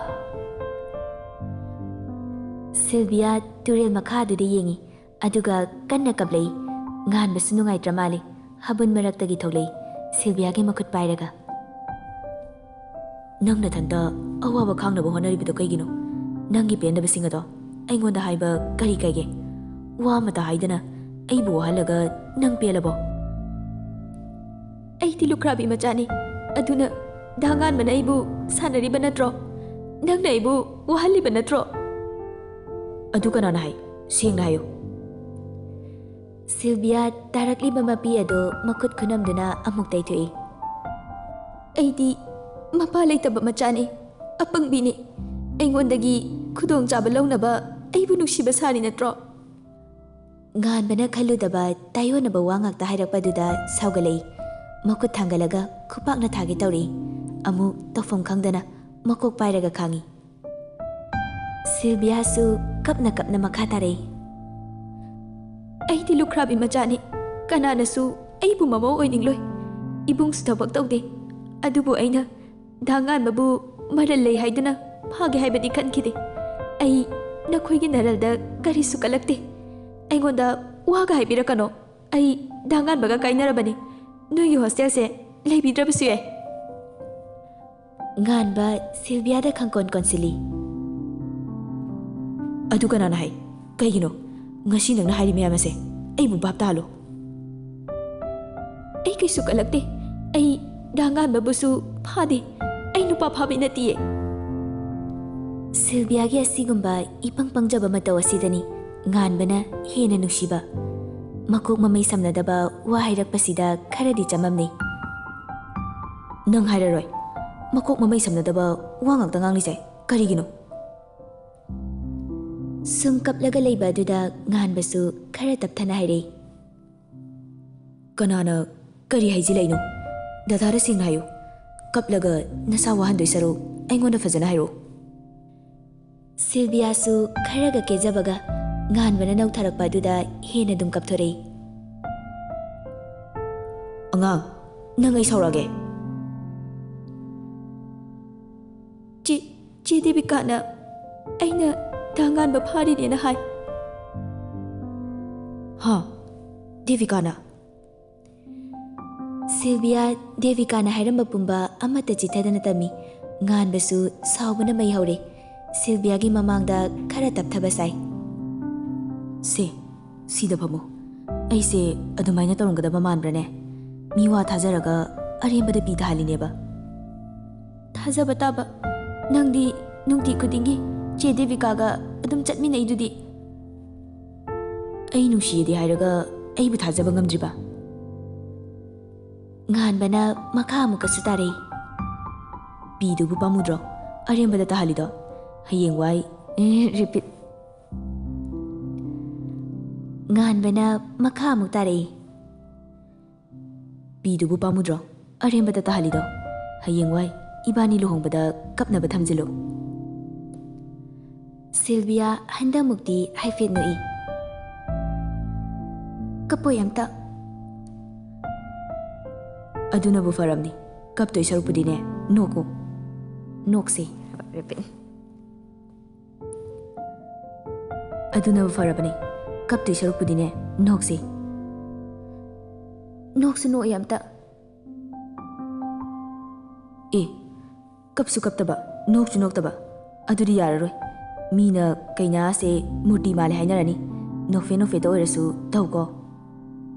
ꯁꯤꯜꯚꯤꯌꯥ ꯇꯨꯔꯦꯜ ꯃꯈꯥ ꯑꯗꯨꯗ ꯌꯦꯡꯏ꯫ ꯑꯗꯨꯒ ꯀꯟꯅ ꯀꯞꯂꯛꯏ꯫ ꯉꯥꯟꯕꯁꯨ ꯅꯨꯡꯉꯥꯏꯇ꯭ꯔ ꯃꯥꯜꯂꯦ꯫ ꯍꯥꯕꯨꯟ ꯃꯔꯛꯇꯒꯤ ꯊꯣꯛꯂꯛꯏ, ꯁꯤꯜꯚꯤꯌꯥꯒꯤ ꯃꯈꯨꯠ ꯄꯥꯏꯔꯒ꯫ "ꯅꯪ ꯅꯊꯟꯇ ꯑꯋꯥꯕ ꯈꯥꯡꯅꯕ ꯍꯣꯠꯅꯔꯤꯕꯗꯣ ꯀꯩꯒꯤꯅꯣ? ꯅꯪꯒꯤ ꯄꯦꯟꯗꯕꯁꯤꯡ ꯑꯗꯣ ꯑꯩꯉꯣꯟꯗ ꯍꯥꯏꯕ ꯀꯔꯤ ꯀꯥꯏꯒꯦ? ꯋꯥ ꯑꯃꯇ ꯍꯥꯏꯗꯅ ꯑꯩꯕꯨ ꯋꯥꯍꯜꯂꯒ ꯅꯪ ꯄꯦꯜꯂꯕꯣ? ꯑꯩꯗꯤ ꯂꯨꯈ꯭ꯔꯥꯕꯤ ꯃꯆꯥꯅꯤ꯫ ꯑꯗꯨꯅ ꯗꯥ ꯉꯥꯟꯕꯅ ꯑꯩꯕꯨ ꯁꯥꯟꯅꯔꯤꯕ ꯅꯠꯇ꯭ꯔꯣ? ꯅꯪꯅ ꯑꯩꯕꯨ ꯋꯥꯍꯜꯂꯤꯕ ꯅꯠꯇ꯭ꯔꯣ? ꯑꯗꯨ ꯀꯅꯥꯅ ꯍꯥꯏ? ꯁꯦꯡꯅ ꯍꯥꯏꯌꯨ꯫ ꯁꯤꯜꯕꯤꯌꯥ ꯇꯥꯔꯛꯂꯤꯕ ꯃꯄꯤ ꯑꯗꯨ ꯃꯈꯨꯠ ꯈꯨꯅꯝꯗꯨꯅ ꯑꯃꯨꯛ ꯇꯩꯊꯣꯛꯏ꯫ ꯑꯩꯗꯤ ꯃꯄꯥ ꯂꯩꯇꯕ ꯃꯆꯥꯅꯤ, ꯑꯄꯪꯕꯤꯅꯤ꯫ ꯑꯩꯉꯣꯟꯗꯒꯤ ꯈꯨꯗꯣꯡꯆꯥꯕ ꯂꯧꯅꯕ ꯑꯩꯕꯨ ꯅꯨꯡꯁꯤꯕ ꯁꯥꯔꯤ ꯅꯠꯇ꯭ꯔꯣ? ꯉꯥꯟꯕꯅ ꯈꯜꯂꯨꯗꯕ ꯇꯥꯏꯑꯣꯟꯅꯕ ꯋꯥ ꯉꯥꯛꯇ ꯍꯥꯏꯔꯛꯄꯗꯨꯗ ꯁꯥꯎꯒꯠꯂꯛꯏ꯫ ꯃꯈꯨꯠ ꯊꯥꯡꯒꯠꯂꯒ ꯈꯨꯄꯥꯛꯅ ꯊꯥꯒꯦ ꯇꯧꯔꯛꯏ꯫ ꯑꯃꯨꯛ ꯇꯧꯐꯝ ꯈꯪꯗꯅ ꯃꯀꯣꯛ ꯄꯥꯏꯔꯒ ꯈꯥꯡꯉꯤ꯫ ꯁꯤꯜꯕꯤꯌꯥꯁꯨ ꯀꯞꯅ ꯀꯞꯅ ꯃꯈꯥ ꯇꯥꯔꯛꯏ꯫ ꯑꯩꯗꯤ ꯂꯨꯈ꯭ꯔꯥꯕꯤ ꯃꯆꯥꯅꯤ꯫ ꯀꯅꯥꯅꯁꯨ ꯑꯩꯕꯨ ꯃꯃꯧ ꯑꯣꯏꯅꯤꯡꯂꯣꯏ꯫ ꯏꯕꯨꯡꯁꯨ ꯊꯕꯛ ꯇꯧꯗꯦ꯫ ꯑꯗꯨꯕꯨ ꯑꯩꯅ ꯗꯥ ꯉꯥꯟꯕꯕꯨ ꯃꯔꯜ ꯂꯩ ꯍꯥꯏꯗꯨꯅ ꯐꯥꯒꯦ ꯍꯥꯏꯕꯗꯤ ꯈꯟꯈꯤꯗꯦ꯫ ꯑꯩ ꯅꯈꯣꯏꯒꯤ ꯅꯔꯜꯗ ꯀꯔꯤꯁꯨ ꯀꯜꯂꯛꯇꯦ꯫ ꯑꯩꯉꯣꯟꯗ ꯋꯥꯒ ꯍꯥꯏꯕꯤꯔꯛꯀꯅꯣ꯫ ꯑꯩ ꯗꯥ ꯉꯥꯟꯕꯒ ꯀꯥꯏꯅꯔꯕꯅꯤ꯫ ꯅꯣꯏꯒꯤ ꯍꯣꯁꯇꯦꯜꯁꯦ ꯂꯩꯕꯤꯗ꯭ꯔꯕꯁꯨ ꯌꯥꯏ꯫ ꯉꯥꯟꯕ ꯁꯤꯜꯕꯤꯌꯥꯗ ꯈꯪꯀꯣꯟ ꯀꯣꯟꯁꯤꯜꯂꯤ꯫ ꯑꯗꯨ ꯀꯅꯥꯅ ꯍꯥꯏ? ꯀꯩꯒꯤꯅꯣ? ꯉꯁꯤ ꯅꯪꯅ ꯍꯥꯏꯔꯤ ꯃꯌꯥꯝ ꯑꯁꯦ ꯑꯩꯕꯨ ꯚꯥꯞ ꯇꯥꯍꯜꯂꯣ꯫ ꯑꯩ ꯀꯩꯁꯨ ꯀꯜꯂꯛꯇꯦ꯫ ꯑꯩ ꯗꯥ ꯉꯥꯟꯕꯕꯨꯁꯨ ꯐꯥꯗꯦ꯫ ꯑꯩ ꯅꯨꯄꯥ ꯐꯥꯕꯤ ꯅꯠꯇꯤꯌꯦ꯫ ꯁꯤꯜꯕꯤꯌꯥꯒꯤ ꯑꯁꯤꯒꯨꯝꯕ ꯏꯄꯪ ꯄꯪꯖꯕ ꯃꯇꯧ ꯑꯁꯤꯗꯅꯤ ꯉꯥꯟꯕꯅ ꯍꯦꯟꯅ ꯅꯨꯡꯁꯤꯕ꯫ ꯃꯀꯣꯛ ꯃꯃꯩ ꯁꯝꯅꯗꯕ ꯋꯥ ꯍꯥꯏꯔꯛꯄꯁꯤꯗ ꯈꯔꯗꯤ ꯆꯃꯝꯅꯩ꯫ ꯅꯪ ꯍꯥꯏꯔꯔꯣꯏ꯫ ꯃꯀꯣꯛ ꯃꯃꯩ ꯁꯝꯅꯗꯕ ꯋꯥ ꯉꯥꯛꯇ ꯉꯥꯡꯂꯤꯁꯦ ꯀꯔꯤꯒꯤꯅꯣ? ꯁꯨꯝ ꯀꯞꯂꯒ ꯂꯩꯕ ꯑꯗꯨꯗ ꯉꯥꯟꯕꯁꯨ ꯈꯔ ꯇꯞꯊꯅ ꯍꯥꯏꯔꯛꯏ꯫ ꯀꯅꯥꯅ ꯀꯔꯤ ꯍꯥꯏꯖꯤꯜꯂꯛꯏꯅꯣ? ꯗꯗꯥꯗ ꯁꯦꯡꯅ ꯍꯥꯏꯌꯨ꯫ ꯀꯞꯂꯒ ꯅꯁꯥ ꯋꯥꯍꯟꯗꯣꯏ ꯁꯔꯨꯛ ꯑꯩꯉꯣꯟꯗ ꯐꯖꯅ ꯍꯥꯏꯔꯛꯑꯣ꯫ ꯁꯤꯜꯕꯤꯌꯥꯁꯨ ꯈꯔꯒ ꯀꯦꯖꯕꯒ ꯉꯥꯟꯕꯅ ꯅꯧꯊꯔꯛꯄ ꯑꯗꯨꯗ ꯍꯦꯟꯅ ꯑꯗꯨꯝ ꯀꯞꯊꯣꯔꯛꯏ꯫ ꯑꯉꯥꯡ, ꯅꯪ ꯑꯩ ꯁꯥꯎꯔꯛꯑꯒꯦ? ꯆꯦ, ꯆꯦ ꯗꯦꯕꯤꯀꯥꯅ ꯑꯩꯅ ꯗꯥ ꯉꯥꯟꯕ ꯐꯥꯔꯤꯅꯦꯅ ꯍꯥꯏ꯫ ꯍꯥ? ꯗꯦꯕꯤꯀꯥꯅ? ꯁꯤꯜꯕꯤꯌꯥ ꯗꯦꯕꯤꯀꯥꯅ ꯍꯥꯏꯔꯝꯕ ꯄꯨꯝꯕ ꯑꯃꯠꯇ ꯆꯤꯊꯗꯅ ꯇꯝꯃꯤ꯫ ꯉꯥꯟꯕꯁꯨ ꯁꯥꯎꯕꯅ ꯃꯩ ꯍꯧꯔꯦ꯫ ꯁꯤꯜꯕꯤꯌꯥꯒꯤ ꯃꯃꯥꯡꯗ ꯈꯔ ꯇꯞꯊꯕ ꯁꯥꯏ꯫ "ꯁꯦ, ꯁꯤꯗ ꯐꯝꯃꯨ꯫ ꯑꯩꯁꯦ ꯑꯗꯨꯃꯥꯏꯅ ꯇꯧꯔꯝꯒꯗꯕ ꯃꯥꯟꯕ꯭ꯔꯅꯦ? ꯃꯤꯋꯥ ꯊꯥꯖꯔꯒ ꯑꯔꯦꯝꯕꯗ ꯄꯤ ꯇꯥꯍꯜꯂꯤꯅꯦꯕ꯫" "ꯊꯥꯖꯕ ꯇꯥꯕ꯫ ꯅꯪꯗꯤ ꯅꯨꯡꯇꯤ ꯈꯨꯗꯤꯡꯒꯤ ꯆꯦ ꯗꯦꯕꯤꯀꯥꯒ ꯑꯗꯨꯝ ꯆꯠꯃꯤꯟꯅꯩꯗꯨꯗꯤ꯫" "ꯑꯩ ꯅꯨꯡꯁꯤꯌꯦꯗꯤ ꯍꯥꯏꯔꯒ ꯑꯩꯕꯨ ꯊꯥꯖꯕ ꯉꯝꯗ꯭ꯔꯤꯕ?" ꯉꯥꯟꯕꯅ ꯃꯈꯥ ꯑꯃꯨꯛꯀꯁꯨ ꯇꯥꯔꯛꯏ꯫ "ꯄꯤꯗꯨꯕꯨ ꯄꯥꯝꯃꯨꯗ꯭ꯔꯣ? ꯑꯔꯦꯝꯕꯗ ꯇꯥꯍꯜꯂꯤꯗꯣ꯫ ꯍꯌꯦꯡꯋꯥꯏ"꯫ ꯑꯦ, repeat꯫ ꯉꯥꯟꯕꯅ ꯃꯈꯥ ꯑꯃꯨꯛ ꯇꯥꯔꯛꯏ꯫ "ꯄꯤꯗꯨꯕꯨ ꯄꯥꯝꯃꯨꯗ꯭ꯔꯣ? ꯑꯔꯦꯝꯕꯗ ꯇꯥꯍꯜꯂꯤꯗꯣ꯫ ꯍꯌꯦꯡꯋꯥꯏ ꯏꯕꯥꯅꯤ ꯂꯨꯍꯣꯡꯕꯗ ꯀꯞꯅꯕ ꯊꯝꯖꯤꯜꯂꯨ꯫" ꯁꯤꯜꯕꯤꯌꯥ ꯍꯟꯗꯛꯃꯨꯛꯇꯤ ꯍꯥꯏꯐꯦꯠ ꯅꯣꯛꯏ꯫ "ꯀꯞꯄꯣꯏ ꯑꯝꯇ꯫" "ꯑꯗꯨꯅꯕꯨ ꯐꯔꯝꯅꯤ꯫ ꯀꯞꯇꯣꯏ ꯁꯔꯨꯛꯄꯨꯗꯤꯅꯦ, ꯅꯣꯛꯎ꯫ ꯅꯣꯛꯁꯤ꯫" Repeat꯫ "ꯑꯗꯨꯅꯕꯨ ꯐꯔꯕꯅꯤ꯫ ꯀꯞꯇꯣꯏ ꯁꯔꯨꯛꯄꯨꯗꯤꯅꯦ, ꯅꯣꯛꯁꯤ꯫" "ꯅꯣꯛꯁꯨ ꯅꯣꯛꯑꯣꯏ ꯑꯝꯇ꯫" "ꯑꯦ, ꯀꯞꯁꯨ ꯀꯞꯇꯕ, ꯅꯣꯛꯁꯨ ꯅꯣꯛꯇꯕ꯫ ꯑꯗꯨꯗꯤ ꯌꯥꯔꯔꯣꯏ꯫ ꯃꯤꯅ ꯀꯩꯅꯥꯁꯦ ꯃꯨꯔꯇꯤ ꯃꯥꯜꯂꯦ ꯍꯥꯏꯅꯔꯅꯤ꯫ ꯅꯣꯛꯐꯦ ꯅꯣꯛꯐꯦꯠꯇ ꯑꯣꯏꯔꯁꯨ ꯇꯧꯀꯣ꯫"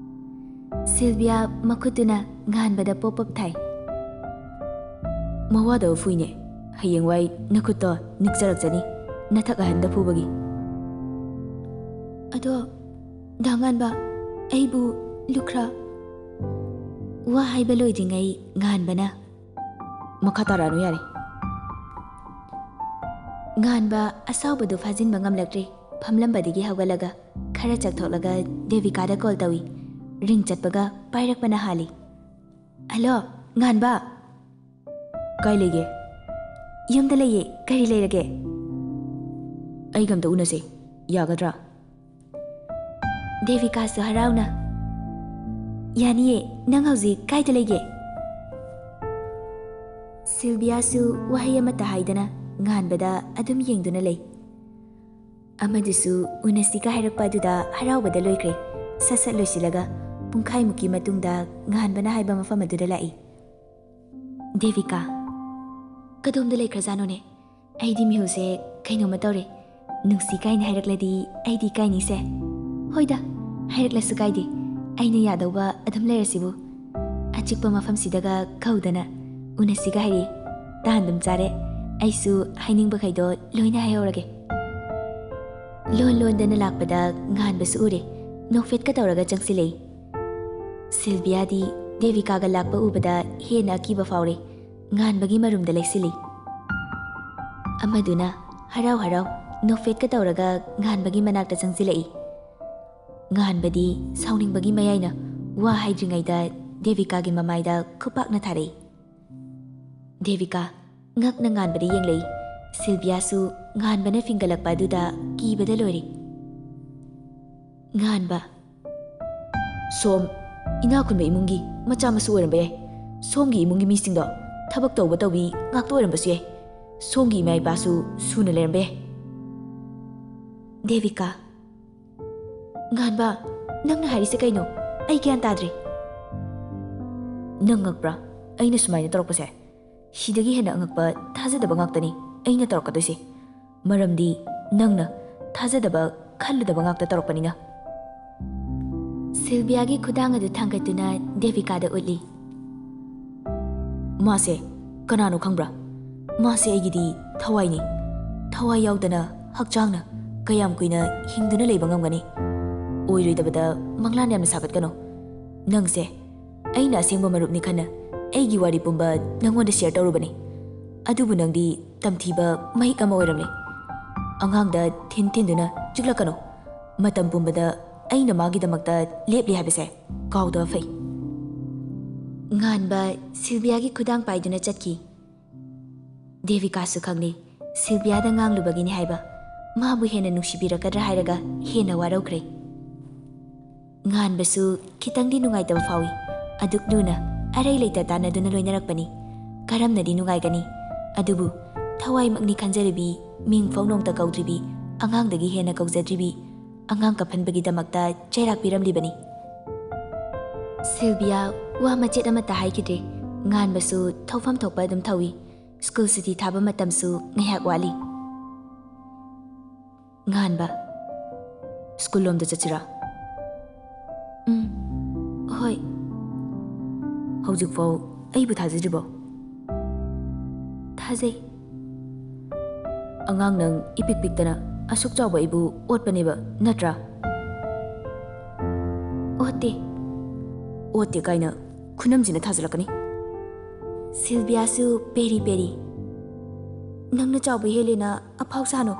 ꯁꯤꯜꯕꯤꯌꯥ ꯃꯈꯨꯠꯇꯨꯅ ꯉꯥꯟꯕꯗ ꯄꯣꯞ ꯄꯣꯞ ꯊꯥꯏ꯫ "ꯃꯋꯥꯗꯕ ꯐꯨꯏꯅꯦ꯫ ꯍꯌꯦꯡꯋꯥꯏ ꯅꯈꯨꯠꯇꯣ ꯅꯤꯛꯆꯔꯛꯆꯅꯤ, ꯅꯊꯛ ꯑꯍꯟꯗ ꯐꯨꯕꯒꯤ꯫" "ꯑꯗꯣ, ꯗꯥ ꯉꯥꯟꯕ, ꯑꯩꯕꯨ ꯂꯨꯈ꯭ꯔꯥ?" ꯋꯥ ꯍꯥꯏꯕ ꯂꯣꯏꯗ꯭ꯔꯤꯉꯩ ꯉꯥꯟꯕꯅ "ꯃꯈꯥ ꯇꯥꯔꯛꯑꯅꯨ ꯌꯥꯔꯦ꯫" ꯉꯥꯟꯕ ꯑꯁꯥꯎꯕꯗꯨ ꯐꯥꯖꯤꯟꯕ ꯉꯝꯂꯛꯇ꯭ꯔꯦ꯫ ꯐꯝꯂꯝꯕꯗꯒꯤ ꯍꯧꯒꯠꯂꯒ ꯈꯔ ꯆꯠꯊꯣꯛꯂꯒ ꯗꯦꯕꯤꯀꯥꯗ call ꯇꯧꯏ꯫ Ring ꯆꯠꯄꯒ ꯄꯥꯏꯔꯛꯄꯅ ꯍꯥꯜꯂꯤ꯫ "ꯍꯜꯂꯣ, ꯉꯥꯟꯕ!" "ꯀꯥꯏ ꯂꯩꯒꯦ?" "ꯌꯨꯝꯗ ꯂꯩꯌꯦ, ꯀꯔꯤ ꯂꯩꯔꯒꯦ?" "ꯑꯩꯒ ꯑꯝꯇ ꯎꯅꯁꯦ, ꯌꯥꯒꯗ꯭ꯔꯥ?" ꯗꯦꯕꯤꯀꯥꯁꯨ ꯍꯔꯥꯎꯅ, "ꯌꯥꯅꯤꯌꯦ, ꯅꯪ ꯍꯧꯖꯤꯛ ꯀꯥꯏꯗ ꯂꯩꯒꯦ?" ꯁꯤꯜꯕꯤꯌꯥꯁꯨ ꯋꯥꯍꯩ ꯑꯃꯠꯇ ꯍꯥꯏꯗꯅ ꯉꯥꯟꯕꯗ ꯑꯗꯨꯝ ꯌꯦꯡꯗꯨꯅ ꯂꯩ꯫ ꯑꯃꯗꯨꯁꯨ ꯎꯅꯁꯤꯒ ꯍꯥꯏꯔꯛꯄ ꯑꯗꯨꯗ ꯍꯔꯥꯎꯕꯗ ꯂꯣꯏꯈ꯭ꯔꯦ꯫ ꯁꯠ ꯁꯠ ꯂꯣꯏꯁꯤꯜꯂꯒ ꯄꯨꯡꯈꯥꯏꯃꯨꯛꯀꯤ ꯃꯇꯨꯡꯗ ꯉꯥꯟꯕꯅ ꯍꯥꯏꯕ ꯃꯐꯝ ꯑꯗꯨꯗ ꯂꯥꯛꯏ꯫ "ꯗꯦꯕꯤꯀꯥ, ꯀꯗꯣꯝꯗ ꯂꯩꯈ꯭ꯔꯖꯥꯠꯅꯣꯅꯦ? ꯑꯩꯗꯤ ꯃꯤꯍꯨꯁꯦ ꯀꯩꯅꯣꯝꯃ ꯇꯧꯔꯦ꯫ ꯅꯨꯡꯁꯤ ꯀꯥꯏꯅ ꯍꯥꯏꯔꯛꯂꯗꯤ ꯑꯩꯗꯤ ꯏꯀꯥꯏꯅꯤꯁꯦ꯫ ꯍꯣꯏꯗ, ꯍꯥꯏꯔꯛꯂꯁꯨ ꯀꯥꯏꯗꯦ, ꯑꯩꯅ ꯌꯥꯗꯧꯕ ꯑꯗꯨꯝ ꯂꯩꯔꯁꯤꯕꯨ꯫ ꯑꯆꯤꯛꯄ ꯃꯐꯝꯁꯤꯗꯒ ꯀꯧꯗꯅ ꯎꯅꯁꯤꯒ ꯍꯥꯏꯔꯤ꯫ ꯇꯥꯟ ꯑꯗꯨꯝ ꯆꯥꯔꯦ꯫ ꯑꯩꯁꯨ ꯍꯥꯏꯅꯤꯡꯕꯈꯩꯗꯣ ꯂꯣꯏꯅ ꯍꯥꯏꯍꯧꯔꯒꯦ꯫ ꯂꯣꯟ ꯂꯣꯟꯗꯅ ꯂꯥꯛꯄꯗ ꯉꯥꯟꯕꯁꯨ ꯎꯔꯦ꯫ ꯅꯣꯛꯐꯦꯠꯀ ꯇꯧꯔꯒ ꯆꯪꯁꯤꯜꯂꯛꯏ꯫ ꯁꯤꯜꯕꯤꯌꯥꯗꯤ ꯗꯦꯕꯤꯀꯥꯒ ꯂꯥꯛꯄ ꯎꯕꯗ ꯍꯦꯟꯅ ꯑꯀꯤꯕ ꯐꯥꯎꯔꯦ꯫ ꯉꯥꯟꯕꯒꯤ ꯃꯔꯨꯝꯗ ꯂꯩꯁꯤꯜꯂꯤ꯫ ꯑꯃꯗꯨꯅ ꯍꯔꯥꯎ ꯍꯔꯥꯎ ꯅꯣꯛꯐꯦꯠꯀ ꯇꯧꯔꯒ ꯉꯥꯟꯕꯒꯤ ꯃꯅꯥꯛꯇ ꯆꯪꯁꯤꯜꯂꯛꯏ꯫ ꯉꯥꯟꯕꯗꯤ ꯁꯥꯎꯅꯤꯡꯕꯒꯤ ꯃꯌꯥꯏꯅ ꯋꯥ ꯍꯥꯏꯗ꯭ꯔꯤꯉꯩꯗ ꯗꯦꯕꯤꯀꯥꯒꯤ ꯃꯃꯥꯏꯗ ꯈꯨꯄꯥꯛꯅ ꯊꯥꯔꯛꯏ꯫ ꯗꯦꯕꯤꯀꯥ ꯉꯛꯅ ꯉꯥꯟꯕꯗ ꯌꯦꯡꯂꯛꯏ꯫ ꯁꯤꯜꯕꯤꯌꯥꯁꯨ ꯉꯥꯟꯕꯅ ꯐꯤꯡꯒꯠꯂꯛꯄ ꯑꯗꯨꯗ ꯀꯤꯕꯗ ꯂꯣꯏꯔꯦ꯫ ꯉꯥꯟꯕ, "ꯁꯣꯝ ꯏꯅꯥꯛ ꯈꯨꯟꯕ ꯏꯃꯨꯡꯒꯤ ꯃꯆꯥ ꯃꯁꯨ ꯑꯣꯏꯔꯝꯕ ꯌꯥꯏ꯫ ꯁꯣꯝꯒꯤ ꯏꯃꯨꯡꯒꯤ ꯃꯤꯁꯤꯡꯗꯣ ꯊꯕꯛ ꯇꯧꯕ ꯇꯧꯕꯤ ꯉꯥꯛꯇ ꯑꯣꯏꯔꯝꯕꯁꯨ ꯌꯥꯏ꯫ ꯁꯣꯝꯒꯤ ꯏꯃꯥ ꯏꯄꯥꯁꯨ ꯁꯨꯅ ꯂꯩꯔꯝꯕ ꯌꯥꯏ꯫" ꯗꯦꯕꯤꯀꯥ, "ꯉꯥꯟꯕ, ꯅꯪꯅ ꯍꯥꯏꯔꯤꯁꯦ ꯀꯩꯅꯣ? ꯑꯩ ꯒ꯭ꯌꯥꯟ ꯇꯥꯗ꯭ꯔꯦ꯫" "ꯅꯪ ꯉꯛꯄ꯭ꯔꯥ? ꯑꯩꯅ ꯁꯨꯃꯥꯏꯅ ꯇꯧꯔꯛꯄꯁꯦ? ꯁꯤꯗꯒꯤ ꯍꯦꯟꯅ ꯑꯉꯛꯄ, ꯊꯥꯖꯗꯕ ꯉꯥꯛꯇꯅꯤ ꯑꯩꯅ ꯇꯧꯔꯛꯀꯗꯣꯏꯁꯦ꯫ ꯃꯔꯝꯗꯤ ꯅꯪꯅ ꯊꯥꯖꯗꯕ, ꯈꯜꯂꯨꯗꯕ ꯉꯥꯛꯇ ꯇꯧꯔꯛꯄꯅꯤꯅ꯫" ꯁꯤꯜꯕꯤꯌꯥꯒꯤ ꯈꯨꯗꯥꯡ ꯑꯗꯨ ꯊꯥꯡꯒꯠꯇꯨꯅ ꯗꯦꯕꯤꯀꯥꯗ ꯎꯠꯂꯤ꯫ "ꯃꯥꯁꯦ ꯀꯅꯥꯅꯣ ꯈꯪꯕ꯭ꯔꯥ? ꯃꯥꯁꯦ ꯑꯩꯒꯤꯗꯤ ꯊꯋꯥꯏꯅꯤ꯫ ꯊꯋꯥꯏ ꯌꯥꯎꯗꯅ ꯍꯛꯆꯥꯡꯅ ꯀꯌꯥꯝ ꯀꯨꯏꯅ ꯍꯤꯡꯗꯨꯅ ꯂꯩꯕ ꯉꯝꯒꯅꯤ? ꯑꯣꯏꯔꯣꯏꯗꯕꯗ ꯃꯪꯂꯥꯟ ꯌꯥꯝꯅ ꯁꯥꯒꯠꯀꯅꯨ꯫ ꯅꯪꯁꯦ ꯑꯩꯅ ꯑꯁꯦꯡꯕ ꯃꯔꯨꯞꯅꯤ ꯈꯟꯅ ꯑꯩꯒꯤ ꯋꯥꯔꯤ ꯄꯨꯝꯕ ꯅꯪꯉꯣꯟꯗ ꯁꯤꯌꯔ ꯇꯧꯔꯨꯕꯅꯤ꯫ ꯑꯗꯨꯕꯨ ꯅꯪꯗꯤ ꯇꯝꯊꯤꯕ ꯃꯍꯤꯛ ꯑꯃ ꯑꯣꯏꯔꯝꯂꯦ꯫ ꯑꯉꯥꯡꯗ ꯊꯤꯟ ꯊꯤꯟꯗꯨꯅ ꯆꯤꯛꯂꯛꯀꯅꯨ꯫ ꯃꯇꯝ ꯄꯨꯝꯕꯗ ꯑꯩꯅ ꯃꯥꯒꯤꯗꯃꯛꯇ ꯂꯦꯞꯂꯤ ꯍꯥꯏꯕꯁꯦ ꯀꯥꯎꯗꯕ ꯐꯩ꯫" ꯉꯥꯟꯕ ꯁꯤꯜꯕꯤꯌꯥꯒꯤ ꯈꯨꯗꯥꯡ ꯄꯥꯏꯗꯨꯅ ꯆꯠꯈꯤ꯫ ꯗꯦꯕꯤꯀꯥꯁꯨ ꯈꯪꯂꯦ, ꯁꯤꯜꯕꯤꯌꯥꯗ ꯉꯥꯡꯂꯨꯕꯒꯤꯅꯤ ꯍꯥꯏꯕ꯫ ꯃꯥꯕꯨ ꯍꯦꯟꯅ ꯅꯨꯡꯁꯤꯕꯤꯔꯛꯀꯗ꯭ꯔꯥ ꯍꯥꯏꯔꯒ ꯍꯦꯟꯅ ꯋꯥꯔꯧꯈ꯭ꯔꯦ꯫ ꯉꯥꯟꯕꯁꯨ ꯈꯤꯇꯪꯗꯤ ꯅꯨꯡꯉꯥꯏꯇꯕ ꯐꯥꯎꯏ꯫ ꯑꯗꯨꯛ ꯂꯨꯅ ꯑꯔꯩ ꯂꯩꯇ ꯇꯥꯟꯅꯗꯨꯅ ꯂꯣꯏꯅꯔꯛꯄꯅꯤ꯫ ꯀꯔꯝꯅꯗꯤ ꯅꯨꯡꯉꯥꯏꯒꯅꯤ? ꯑꯗꯨꯕꯨ ꯊꯋꯥꯏꯃꯛꯅꯤ ꯈꯟꯖꯔꯤꯕꯤ, ꯃꯤꯡ ꯐꯥꯎ ꯅꯣꯡꯇ ꯀꯧꯗ꯭ꯔꯤꯕꯤ, ꯑꯉꯥꯡꯗꯒꯤ ꯍꯦꯟꯅ ꯀꯧꯖꯗ꯭ꯔꯤꯕꯤ, ꯑꯉꯥꯡ ꯀꯞꯍꯟꯕꯒꯤꯗꯃꯛꯇ ꯆꯩꯔꯥꯛ ꯄꯤꯔꯝꯂꯤꯕꯅꯤ꯫ ꯁꯤꯜꯕꯤꯌꯥ ꯋꯥ ꯃꯆꯦꯠ ꯑꯃꯠꯇ ꯍꯥꯏꯈꯤꯗ꯭ꯔꯦ꯫ ꯉꯥꯟꯕꯁꯨ ꯊꯧꯐꯝ ꯊꯣꯛꯄ ꯑꯗꯨꯝ ꯊꯧꯏ꯫ ꯁ꯭ꯀꯨꯜ ꯁꯨꯇꯤ ꯊꯥꯕ ꯃꯇꯝꯁꯨ ꯉꯥꯏꯍꯥꯛ ꯋꯥꯠꯂꯤ꯫ ꯉꯥꯟꯕ, ꯁ꯭ꯀꯨꯜ ꯂꯣꯝꯗ ꯆꯠꯁꯤꯔꯥ? ꯎꯝ, ꯍꯣꯏ꯫ ꯍꯧꯖꯤꯛꯐꯥꯎ ꯑꯩꯕꯨ ꯊꯥꯖꯗ꯭ꯔꯤꯕꯣ? ꯊꯥꯖꯩ꯫ ꯑꯉꯥꯡ ꯅꯪ ꯏꯄꯤꯛ ꯄꯤꯛꯇꯅ ꯑꯁꯨꯛ ꯆꯥꯎꯕ ꯑꯩꯕꯨ ꯑꯣꯠꯄꯅꯦꯕ, ꯅꯠꯇ꯭ꯔꯥ? ꯑꯣꯠꯇꯦ꯫ ꯑꯣꯠꯇꯦ ꯀꯥꯏꯅ ꯈꯨꯅꯝꯁꯤꯅ ꯊꯥꯖꯤꯜꯂꯛꯀꯅꯤ꯫ ꯁꯤꯜꯕꯤꯌꯥꯁꯨ ꯄꯦꯔꯤ ꯄꯦꯔꯤ꯫ ꯅꯪꯅ ꯆꯥꯎꯕ ꯍꯦꯜꯂꯦꯅ ꯑꯐꯥꯎ ꯁꯥꯅꯣ꯫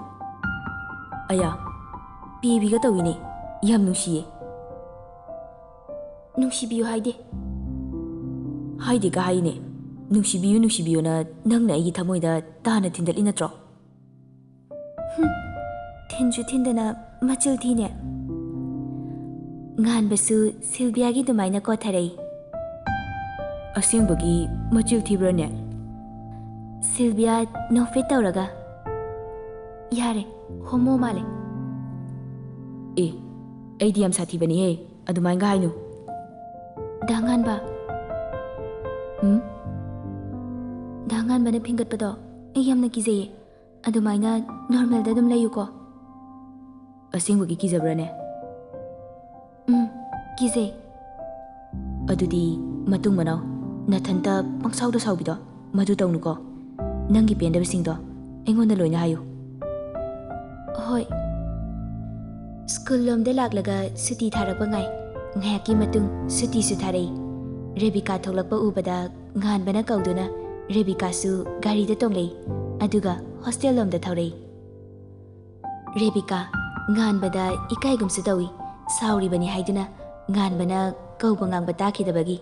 ꯑꯌꯥ, ꯄꯦꯕꯤꯒ ꯇꯧꯏꯅꯦ꯫ ꯌꯥꯝ ꯅꯨꯡꯁꯤꯌꯦ꯫ ꯅꯨꯡꯁꯤꯕꯤꯌꯨ ꯍꯥꯏꯗꯦ꯫ ꯍꯥꯏꯗꯦꯒ ꯍꯥꯏꯅꯦ꯫ ꯅꯨꯡꯁꯤꯕꯤꯌꯨ, ꯅꯨꯡꯁꯤꯕꯤꯌꯨꯅ ꯅꯪꯅ ꯑꯩꯒꯤ ꯊꯃꯣꯏꯗ ꯇꯥꯅ ꯊꯤꯟꯗꯠꯂꯤ ꯅꯠꯇ꯭ꯔꯣ? ꯍꯨꯝ, ꯊꯤꯟꯁꯨ ꯊꯤꯟꯗꯅ ꯃꯆꯤꯜ ꯊꯤꯅꯦ꯫ ꯉꯥꯟꯕꯁꯨ ꯁꯤꯜꯕꯤꯌꯥꯒꯤ ꯑꯗꯨꯃꯥꯏꯅ ꯀꯣꯊꯔꯛꯏ꯫ ꯑꯁꯦꯡꯕꯒꯤ ꯃꯆꯤꯜ ꯊꯤꯕ꯭ꯔꯅꯦ? ꯁꯤꯜꯕꯤꯌꯥ ꯅꯣꯛꯐꯦꯠ ꯇꯧꯔꯒ, "ꯌꯥꯔꯦ, ꯍꯣꯃꯣ ꯃꯥꯜꯂꯦ꯫" ꯑꯦ, ꯑꯩꯗꯤ ꯌꯥꯝ ꯁꯥꯊꯤꯕꯅꯤꯍꯦ, ꯑꯗꯨꯃꯥꯏꯅꯒ ꯍꯥꯏꯅꯨ꯫ ꯗꯥ ꯉꯥꯟꯕ꯫ ꯎꯝ? ꯗꯥ ꯉꯥꯟꯕꯅ ꯐꯤꯡꯒꯠꯄꯗꯣ ꯑꯩ ꯌꯥꯝꯅ ꯀꯤꯖꯩꯌꯦ꯫ ꯑꯗꯨꯃꯥꯏꯅ ꯅꯣꯔꯃꯦꯜꯗ ꯑꯗꯨꯝ ꯂꯩꯌꯨꯀꯣ꯫ ꯑꯁꯦꯡꯕꯒꯤ ꯀꯤꯖꯕ꯭ꯔꯅꯦ? ꯎꯝ, ꯀꯤꯖꯩ꯫ ꯑꯗꯨꯗꯤ ꯃꯇꯨꯡ ꯃꯅꯥꯎ ꯅꯊꯟꯇ ꯄꯪꯁꯥꯎꯗ ꯁꯥꯎꯕꯤꯗꯣ ꯃꯗꯨ ꯇꯧꯅꯨꯀꯣ꯫ ꯅꯪꯒꯤ ꯄꯦꯟꯗꯕꯁꯤꯡꯗꯣ ꯑꯩꯉꯣꯟꯗ ꯂꯣꯏꯅ ꯍꯥꯏꯌꯨ꯫ ꯍꯣꯏ꯫ ꯁ꯭ꯀꯨꯜ ꯂꯣꯝꯗ ꯂꯥꯛꯂꯒ ꯁꯨꯇꯤ ꯊꯥꯔꯛꯄ ꯉꯥꯏ꯫ ꯉꯥꯏꯍꯥꯛꯀꯤ ꯃꯇꯨꯡ ꯁꯨꯇꯤꯁꯨ ꯊꯥꯔꯛꯏ꯫ ꯔꯦꯕꯤꯀꯥ ꯊꯣꯛꯂꯛꯄ ꯎꯕꯗ ꯉꯥꯟꯕꯅ ꯀꯧꯗꯨꯅ ꯔꯦꯕꯤꯀꯥꯁꯨ ꯒꯥꯔꯤꯗ ꯇꯣꯡꯂꯛꯏ, ꯑꯗꯨꯒ ꯍꯣꯁꯇꯦꯜ ꯂꯣꯝꯗ ꯊꯧꯔꯛꯏ꯫ ꯔꯦꯕꯤꯀꯥ, ꯉꯥꯟꯕꯗ ꯏꯀꯥꯏꯒꯨꯝꯁꯨ ꯇꯧꯏ, ꯁꯥꯎꯔꯤꯕꯅꯤ ꯍꯥꯏꯗꯨꯅ ꯉꯥꯟꯕꯅ ꯀꯧꯕ ꯉꯥꯡꯕ ꯇꯥꯈꯤꯗꯕꯒꯤ꯫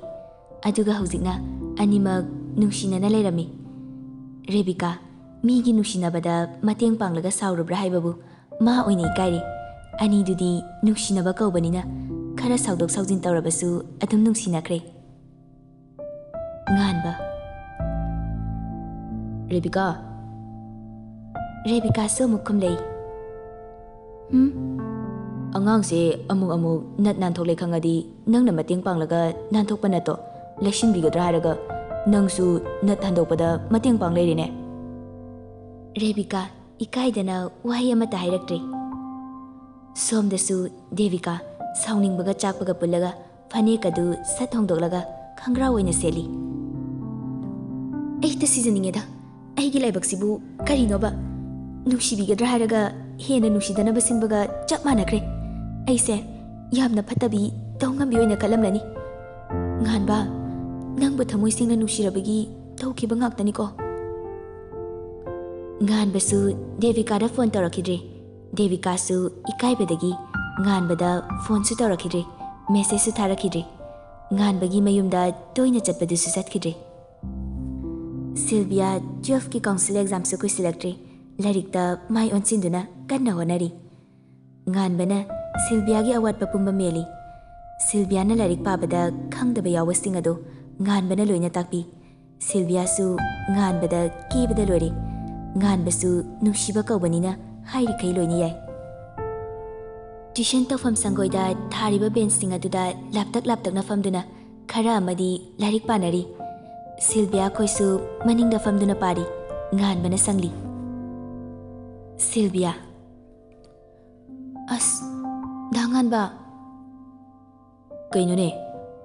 ꯑꯗꯨꯒ ꯍꯧꯖꯤꯛꯅ ꯑꯅꯤꯃꯛ ꯅꯨꯡꯁꯤꯅꯅ ꯂꯩꯔꯝꯃꯤ꯫ ꯔꯦꯕꯤꯀꯥ, ꯃꯤꯒꯤ ꯅꯨꯡꯁꯤꯅꯕꯗ ꯃꯇꯦꯡ ꯄꯥꯡꯂꯒ ꯁꯥꯎꯔꯨꯕ꯭ꯔꯥ ꯍꯥꯏꯕꯕꯨ ꯃꯥ ꯑꯣꯏꯅ ꯏꯀꯥꯏꯔꯦ꯫ ꯑꯅꯤꯗꯨꯗꯤ ꯅꯨꯡꯁꯤꯅꯕ ꯀꯧꯕꯅꯤꯅ ꯈꯔ ꯁꯥꯎꯗꯣꯛ ꯁꯥꯎꯖꯤꯟ ꯇꯧꯔꯕꯁꯨ ꯑꯗꯨꯝ ꯅꯨꯡꯁꯤꯅꯈ꯭ꯔꯦ꯫ ꯉꯥꯟꯕ꯫ ꯔꯦꯕꯤꯀꯥ꯫ ꯔꯦꯕꯤꯀꯥꯁꯨ ꯑꯃꯨꯛ ꯈꯨꯝꯂꯛꯏ꯫ ꯍꯨꯝ? ꯑꯉꯥꯡꯁꯦ ꯑꯃꯨꯛ ꯑꯃꯨꯛ ꯅꯠ ꯅꯥꯟꯊꯣꯛꯂꯦ ꯈꯪꯉꯗꯤ ꯅꯪꯅ ꯃꯇꯦꯡ ꯄꯥꯡꯂꯒ ꯅꯥꯟꯊꯣꯛꯄ ꯅꯠꯇꯣ ꯂꯩꯁꯤꯟꯕꯤꯒꯗ꯭ꯔꯥ ꯍꯥꯏꯔꯒ ꯅꯪꯁꯨ ꯅꯠ ꯍꯟꯗꯣꯛꯄꯗ ꯃꯇꯦꯡ ꯄꯥꯡ ꯂꯩꯔꯦꯅꯦ꯫ ꯔꯦꯕꯤꯀꯥ ꯏꯀꯥꯏꯗꯅ ꯋꯥꯍꯩ ꯑꯃꯠꯇ ꯍꯥꯏꯔꯛꯇ꯭ꯔꯦ꯫ ꯁꯣꯝꯗꯁꯨ ꯗꯦꯕꯤꯀꯥ ꯁꯥꯎꯅꯤꯡꯕꯒ ꯆꯥꯛꯄꯒ ꯄꯨꯜꯂꯒ ꯐꯅꯦꯛ ꯑꯗꯨ ꯁꯠ ꯍꯣꯡꯗꯣꯛꯂꯒ ꯈꯪꯒ꯭ꯔꯥꯎ ꯑꯣꯏꯅ ꯁꯦꯠꯂꯤ꯫ ꯑꯩ ꯍꯦꯛꯇ ꯁꯤꯖꯅꯤꯡꯉꯦꯗ꯫ ꯑꯩꯒꯤ ꯂꯥꯏꯕꯛꯁꯤꯕꯨ ꯀꯔꯤꯅꯣꯕ? ꯅꯨꯡꯁꯤꯕꯤꯒꯗ꯭ꯔꯥ ꯍꯥꯏꯔꯒ ꯍꯦꯟꯅ ꯅꯨꯡꯁꯤꯗꯅꯕ ꯁꯤꯟꯕꯒ ꯆꯞ ꯃꯥꯟꯅꯈ꯭ꯔꯦ꯫ ꯑꯩꯁꯦ ꯌꯥꯝꯅ ꯐꯠꯇꯕꯤ, ꯇꯧꯉꯝꯕꯤ ꯑꯣꯏꯅ ꯈꯜꯂꯝꯂꯅꯤ꯫ ꯉꯥꯟꯕ, ꯅꯪꯕꯨ ꯊꯃꯣꯏ ꯁꯦꯡꯅ ꯅꯨꯡꯁꯤꯔꯕꯒꯤ ꯇꯧꯈꯤꯕ ꯉꯥꯛꯇꯅꯤꯀꯣ꯫ ꯉꯥꯟꯕꯁꯨ ꯗꯦꯕꯤꯀꯥꯗ ꯐꯣꯟ ꯇꯧꯔꯛꯈꯤꯗ꯭ꯔꯦ꯫ ꯗꯦꯕꯤꯀꯥꯁꯨ ꯏꯀꯥꯏꯕꯗꯒꯤ ꯉꯥꯟꯕꯗ ꯐꯣꯟꯁꯨ ꯇꯧꯔꯛꯈꯤꯗ꯭ꯔꯦ, ꯃꯦꯁꯦꯖꯁꯨ ꯊꯥꯔꯛꯈꯤꯗ꯭ꯔꯦ꯫ ꯉꯥꯟꯕꯒꯤ ꯃꯌꯨꯝꯗ ꯇꯣꯏꯅ ꯆꯠꯄꯗꯨꯁꯨ ꯆꯠꯈꯤꯗ꯭ꯔꯦ꯫ ꯁꯤꯜꯚꯤꯌꯥ ꯇꯨꯌꯦꯜꯐꯀꯤ ꯀꯥꯎꯟꯁꯤꯜ ꯑꯦꯛꯖꯥꯝꯁꯨ ꯀꯨꯏꯁꯤꯜꯂꯛꯇ꯭ꯔꯦ꯫ ꯂꯥꯏꯔꯤꯛꯇ ꯃꯥꯏ ꯑꯣꯟꯁꯤꯟꯗꯨꯅ ꯀꯟꯅ ꯍꯣꯠꯅꯔꯤ꯫ ꯉꯥꯟꯕꯅ ꯁꯤꯜꯚꯤꯌꯥꯒꯤ ꯑꯋꯥꯠꯄ ꯄꯨꯝꯕ ꯃꯦꯜꯂꯤ꯫ ꯁꯤꯜꯚꯤꯌꯥꯅ ꯂꯥꯏꯔꯤꯛ ꯄꯥꯕꯗ ꯈꯪꯗꯕ ꯌꯥꯎꯕꯁꯤꯡ ꯑꯗꯨ ꯉꯥꯟꯕꯅ ꯂꯣꯏꯅ ꯇꯥꯛꯄꯤ꯫ ꯁꯤꯜꯚꯤꯌꯥꯁꯨ ꯉꯥꯟꯕꯗ ꯀꯦꯕꯗ ꯂꯣꯏꯔꯦ꯫ ꯉꯥꯟꯕꯁꯨ ꯅꯨꯡꯁꯤꯕ ꯀꯧꯕꯅꯤꯅ ꯍꯥꯏꯔꯤꯈꯩ ꯂꯣꯏꯅ ꯌꯥꯏ꯫ ꯇ꯭ꯌꯨꯁꯟ ꯇꯧꯐꯝ ꯁꯪꯒꯣꯏꯗ ꯊꯥꯔꯤꯕ ꯕꯦꯟꯆꯁꯤꯡ ꯑꯗꯨꯗ ꯂꯥꯞꯇꯛ ꯂꯥꯞꯇꯛꯅ ꯐꯝꯗꯨꯅ ꯈꯔ ꯑꯃꯗꯤ ꯂꯥꯏꯔꯤꯛ ꯄꯥꯅꯔꯤ꯫ ꯁꯤꯜꯚꯤꯌꯥ ꯈꯣꯏꯁꯨ ꯃꯅꯤꯡꯗ ꯐꯝꯗꯨꯅ ꯄꯥꯔꯤ꯫ ꯉꯥꯟꯕꯅ ꯁꯪꯂꯤ꯫ ꯁꯤꯜꯚꯤꯌꯥ꯫ ꯑꯁ, ꯗꯥ ꯉꯥꯟꯕ꯫ ꯀꯩꯅꯣꯅꯦ,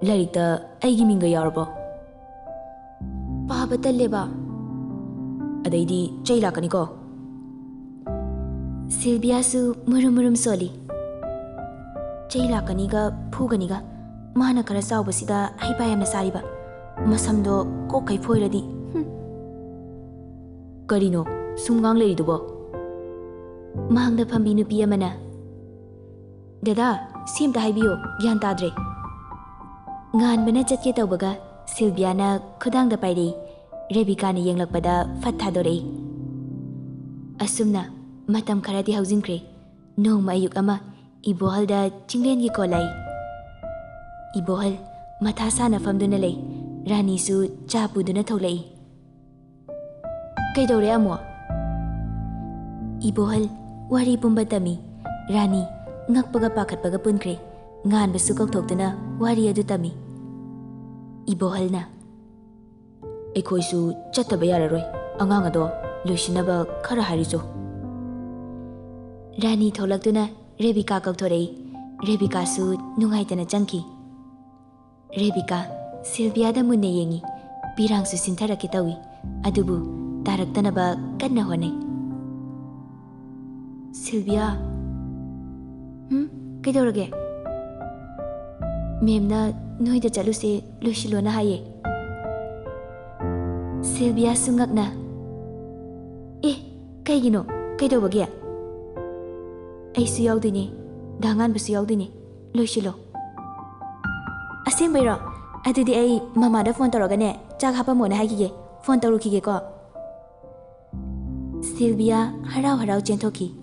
ꯂꯥꯏꯔꯤꯛꯇ ꯑꯩꯒꯤ ꯃꯤꯡꯒ ꯌꯥꯎꯔꯕꯣ? ꯄꯥꯕ ꯇꯜꯂꯦꯕ꯫ ꯑꯗꯩꯗꯤ ꯆꯩ ꯂꯥꯛꯀꯅꯤꯀꯣ꯫ ꯁꯤꯜꯚꯤꯌꯥꯁꯨ ꯃꯨꯔꯨꯝ ꯃꯨꯔꯨꯝ ꯁꯣꯜꯂꯤ꯫ ꯆꯩ ꯂꯥꯛꯀꯅꯤꯒ ꯐꯨꯒꯅꯤꯒ꯫ ꯃꯥꯅ ꯈꯔ ꯆꯥꯎꯕꯁꯤꯗ ꯍꯩꯄꯥ ꯌꯥꯝꯅ ꯁꯥꯔꯤꯕ꯫ ꯃꯁꯝꯗꯣ ꯀꯣꯛꯈꯩ ꯐꯣꯏꯔꯗꯤ꯫ ꯍꯨꯝ꯫ ꯀꯔꯤꯅꯣ ꯁꯨꯝ ꯉꯥꯡ ꯂꯩꯔꯤꯗꯨꯕꯣ? ꯃꯥꯡꯗ ꯐꯝꯕꯤ ꯅꯨꯄꯤ ꯑꯃꯅ, "ꯗꯗꯥ, ꯁꯤ ꯑꯝꯇ ꯍꯥꯏꯕꯤꯌꯣ, ꯒ꯭ꯌꯥꯟ ꯇꯥꯗ꯭ꯔꯦ꯫" ꯉꯥꯟꯕꯅ ꯆꯠꯀꯦ ꯇꯧꯕꯒ ꯁꯤꯜꯚꯤꯌꯥꯅ ꯈꯨꯗꯥꯡꯗ ꯄꯥꯏꯔꯛꯏ꯫ ꯔꯦꯕꯤꯀꯥꯅ ꯌꯦꯡꯂꯛꯄꯗ ꯐꯠ ꯊꯥꯗꯣꯔꯛꯏ꯫ ꯑꯁꯨꯝꯅ ꯃꯇꯝ ꯈꯔꯗꯤ ꯍꯧꯖꯤꯟꯈ꯭ꯔꯦ꯫ ꯅꯣꯡꯃ ꯑꯌꯨꯛ ꯑꯃ ꯏꯕꯣꯍꯜꯗ ꯆꯤꯡꯂꯦꯟꯒꯤ ꯀꯣ ꯂꯥꯛꯏ꯫ ꯏꯕꯣꯍꯜ ꯃꯊꯥ ꯁꯥꯅ ꯐꯝꯗꯨꯅ ꯂꯩ꯫ ꯔꯥꯅꯤꯁꯨ ꯆꯥ ꯄꯨꯗꯨꯅ ꯊꯣꯛꯂꯛꯏ꯫ "ꯀꯩꯗꯧꯔꯦ ꯑꯃꯨꯛ?" ꯏꯕꯣꯍꯜ ꯋꯥꯔꯤ ꯄꯨꯝꯕ ꯇꯝꯃꯤ꯫ ꯔꯥꯅꯤ ꯉꯛꯄꯒ ꯄꯥꯈꯠꯄꯒ ꯄꯨꯟꯈ꯭ꯔꯦ꯫ ꯉꯥꯟꯕꯁꯨ ꯀꯧꯊꯣꯛꯇꯨꯅ ꯋꯥꯔꯤ ꯑꯗꯨ ꯇꯝꯃꯤ꯫ ꯏꯕꯣꯍꯜꯅ, ꯑꯩꯈꯣꯏꯁꯨ ꯆꯠꯇꯕ ꯌꯥꯔꯔꯣꯏ꯫ ꯑꯉꯥꯡ ꯑꯗꯣ ꯂꯣꯏꯁꯤꯟꯅꯕ ꯈꯔ ꯍꯥꯏꯔꯨꯆꯣ꯫ ꯔꯥꯅꯤ ꯊꯣꯛꯂꯛꯇꯨꯅ ꯔꯦꯕꯤꯀꯥ ꯀꯧꯊꯣꯔꯛꯏ꯫ ꯔꯦꯕꯤꯀꯥꯁꯨ ꯅꯨꯡꯉꯥꯏꯇꯅ ꯆꯪꯈꯤ꯫ ꯔꯦꯕꯤꯀꯥ ꯁꯤꯜꯚꯤꯌꯥꯗ ꯃꯨꯟꯅ ꯌꯦꯡꯉꯤ꯫ ꯄꯤꯔꯥꯡꯁꯨ ꯁꯤꯟꯊꯔꯛꯀꯦ ꯇꯧꯏ, ꯑꯗꯨꯕꯨ ꯇꯥꯔꯛꯇꯅꯕ ꯀꯟꯅ ꯍꯣꯠꯅꯩ꯫ ꯁꯤꯜꯚꯤꯌꯥ꯫ ꯍꯨꯝ? ꯀꯩꯗꯧꯔꯒꯦ? ꯃꯦꯝꯅ ꯅꯣꯏꯗ ꯆꯠꯂꯨꯁꯦ, ꯂꯣꯏꯁꯤꯜꯂꯣꯅ ꯍꯥꯏꯌꯦ꯫ ꯁꯤꯜꯚꯤꯌꯥꯁꯨ ꯉꯛꯅ, "ꯑꯦ, ꯀꯩꯒꯤꯅꯣ? ꯀꯩꯗꯧꯕꯒꯤ?" "ꯑꯩꯁꯨ ꯌꯥꯎꯗꯣꯏꯅꯦ, ꯗꯥ ꯉꯥꯟꯕꯁꯨ ꯌꯥꯎꯗꯣꯏꯅꯦ꯫ ꯂꯣꯏꯁꯤꯜꯂꯣ꯫" "ꯑꯁꯦꯡꯕꯩꯔꯣ? ꯑꯗꯨꯗꯤ ꯑꯩ ꯃꯃꯥꯗ ꯐꯣꯟ ꯇꯧꯔꯒꯅꯦ, ꯆꯥꯛ ꯍꯥꯞꯄꯝꯃꯣꯅ ꯍꯥꯏꯈꯤꯒꯦ꯫ ꯐꯣꯟ ꯇꯧꯔꯨꯈꯤꯒꯦꯀꯣ꯫" ꯁꯤꯜꯚꯤꯌꯥ ꯍꯔꯥꯎ ꯍꯔꯥꯎ ꯆꯦꯟꯊꯣꯛꯈꯤ꯫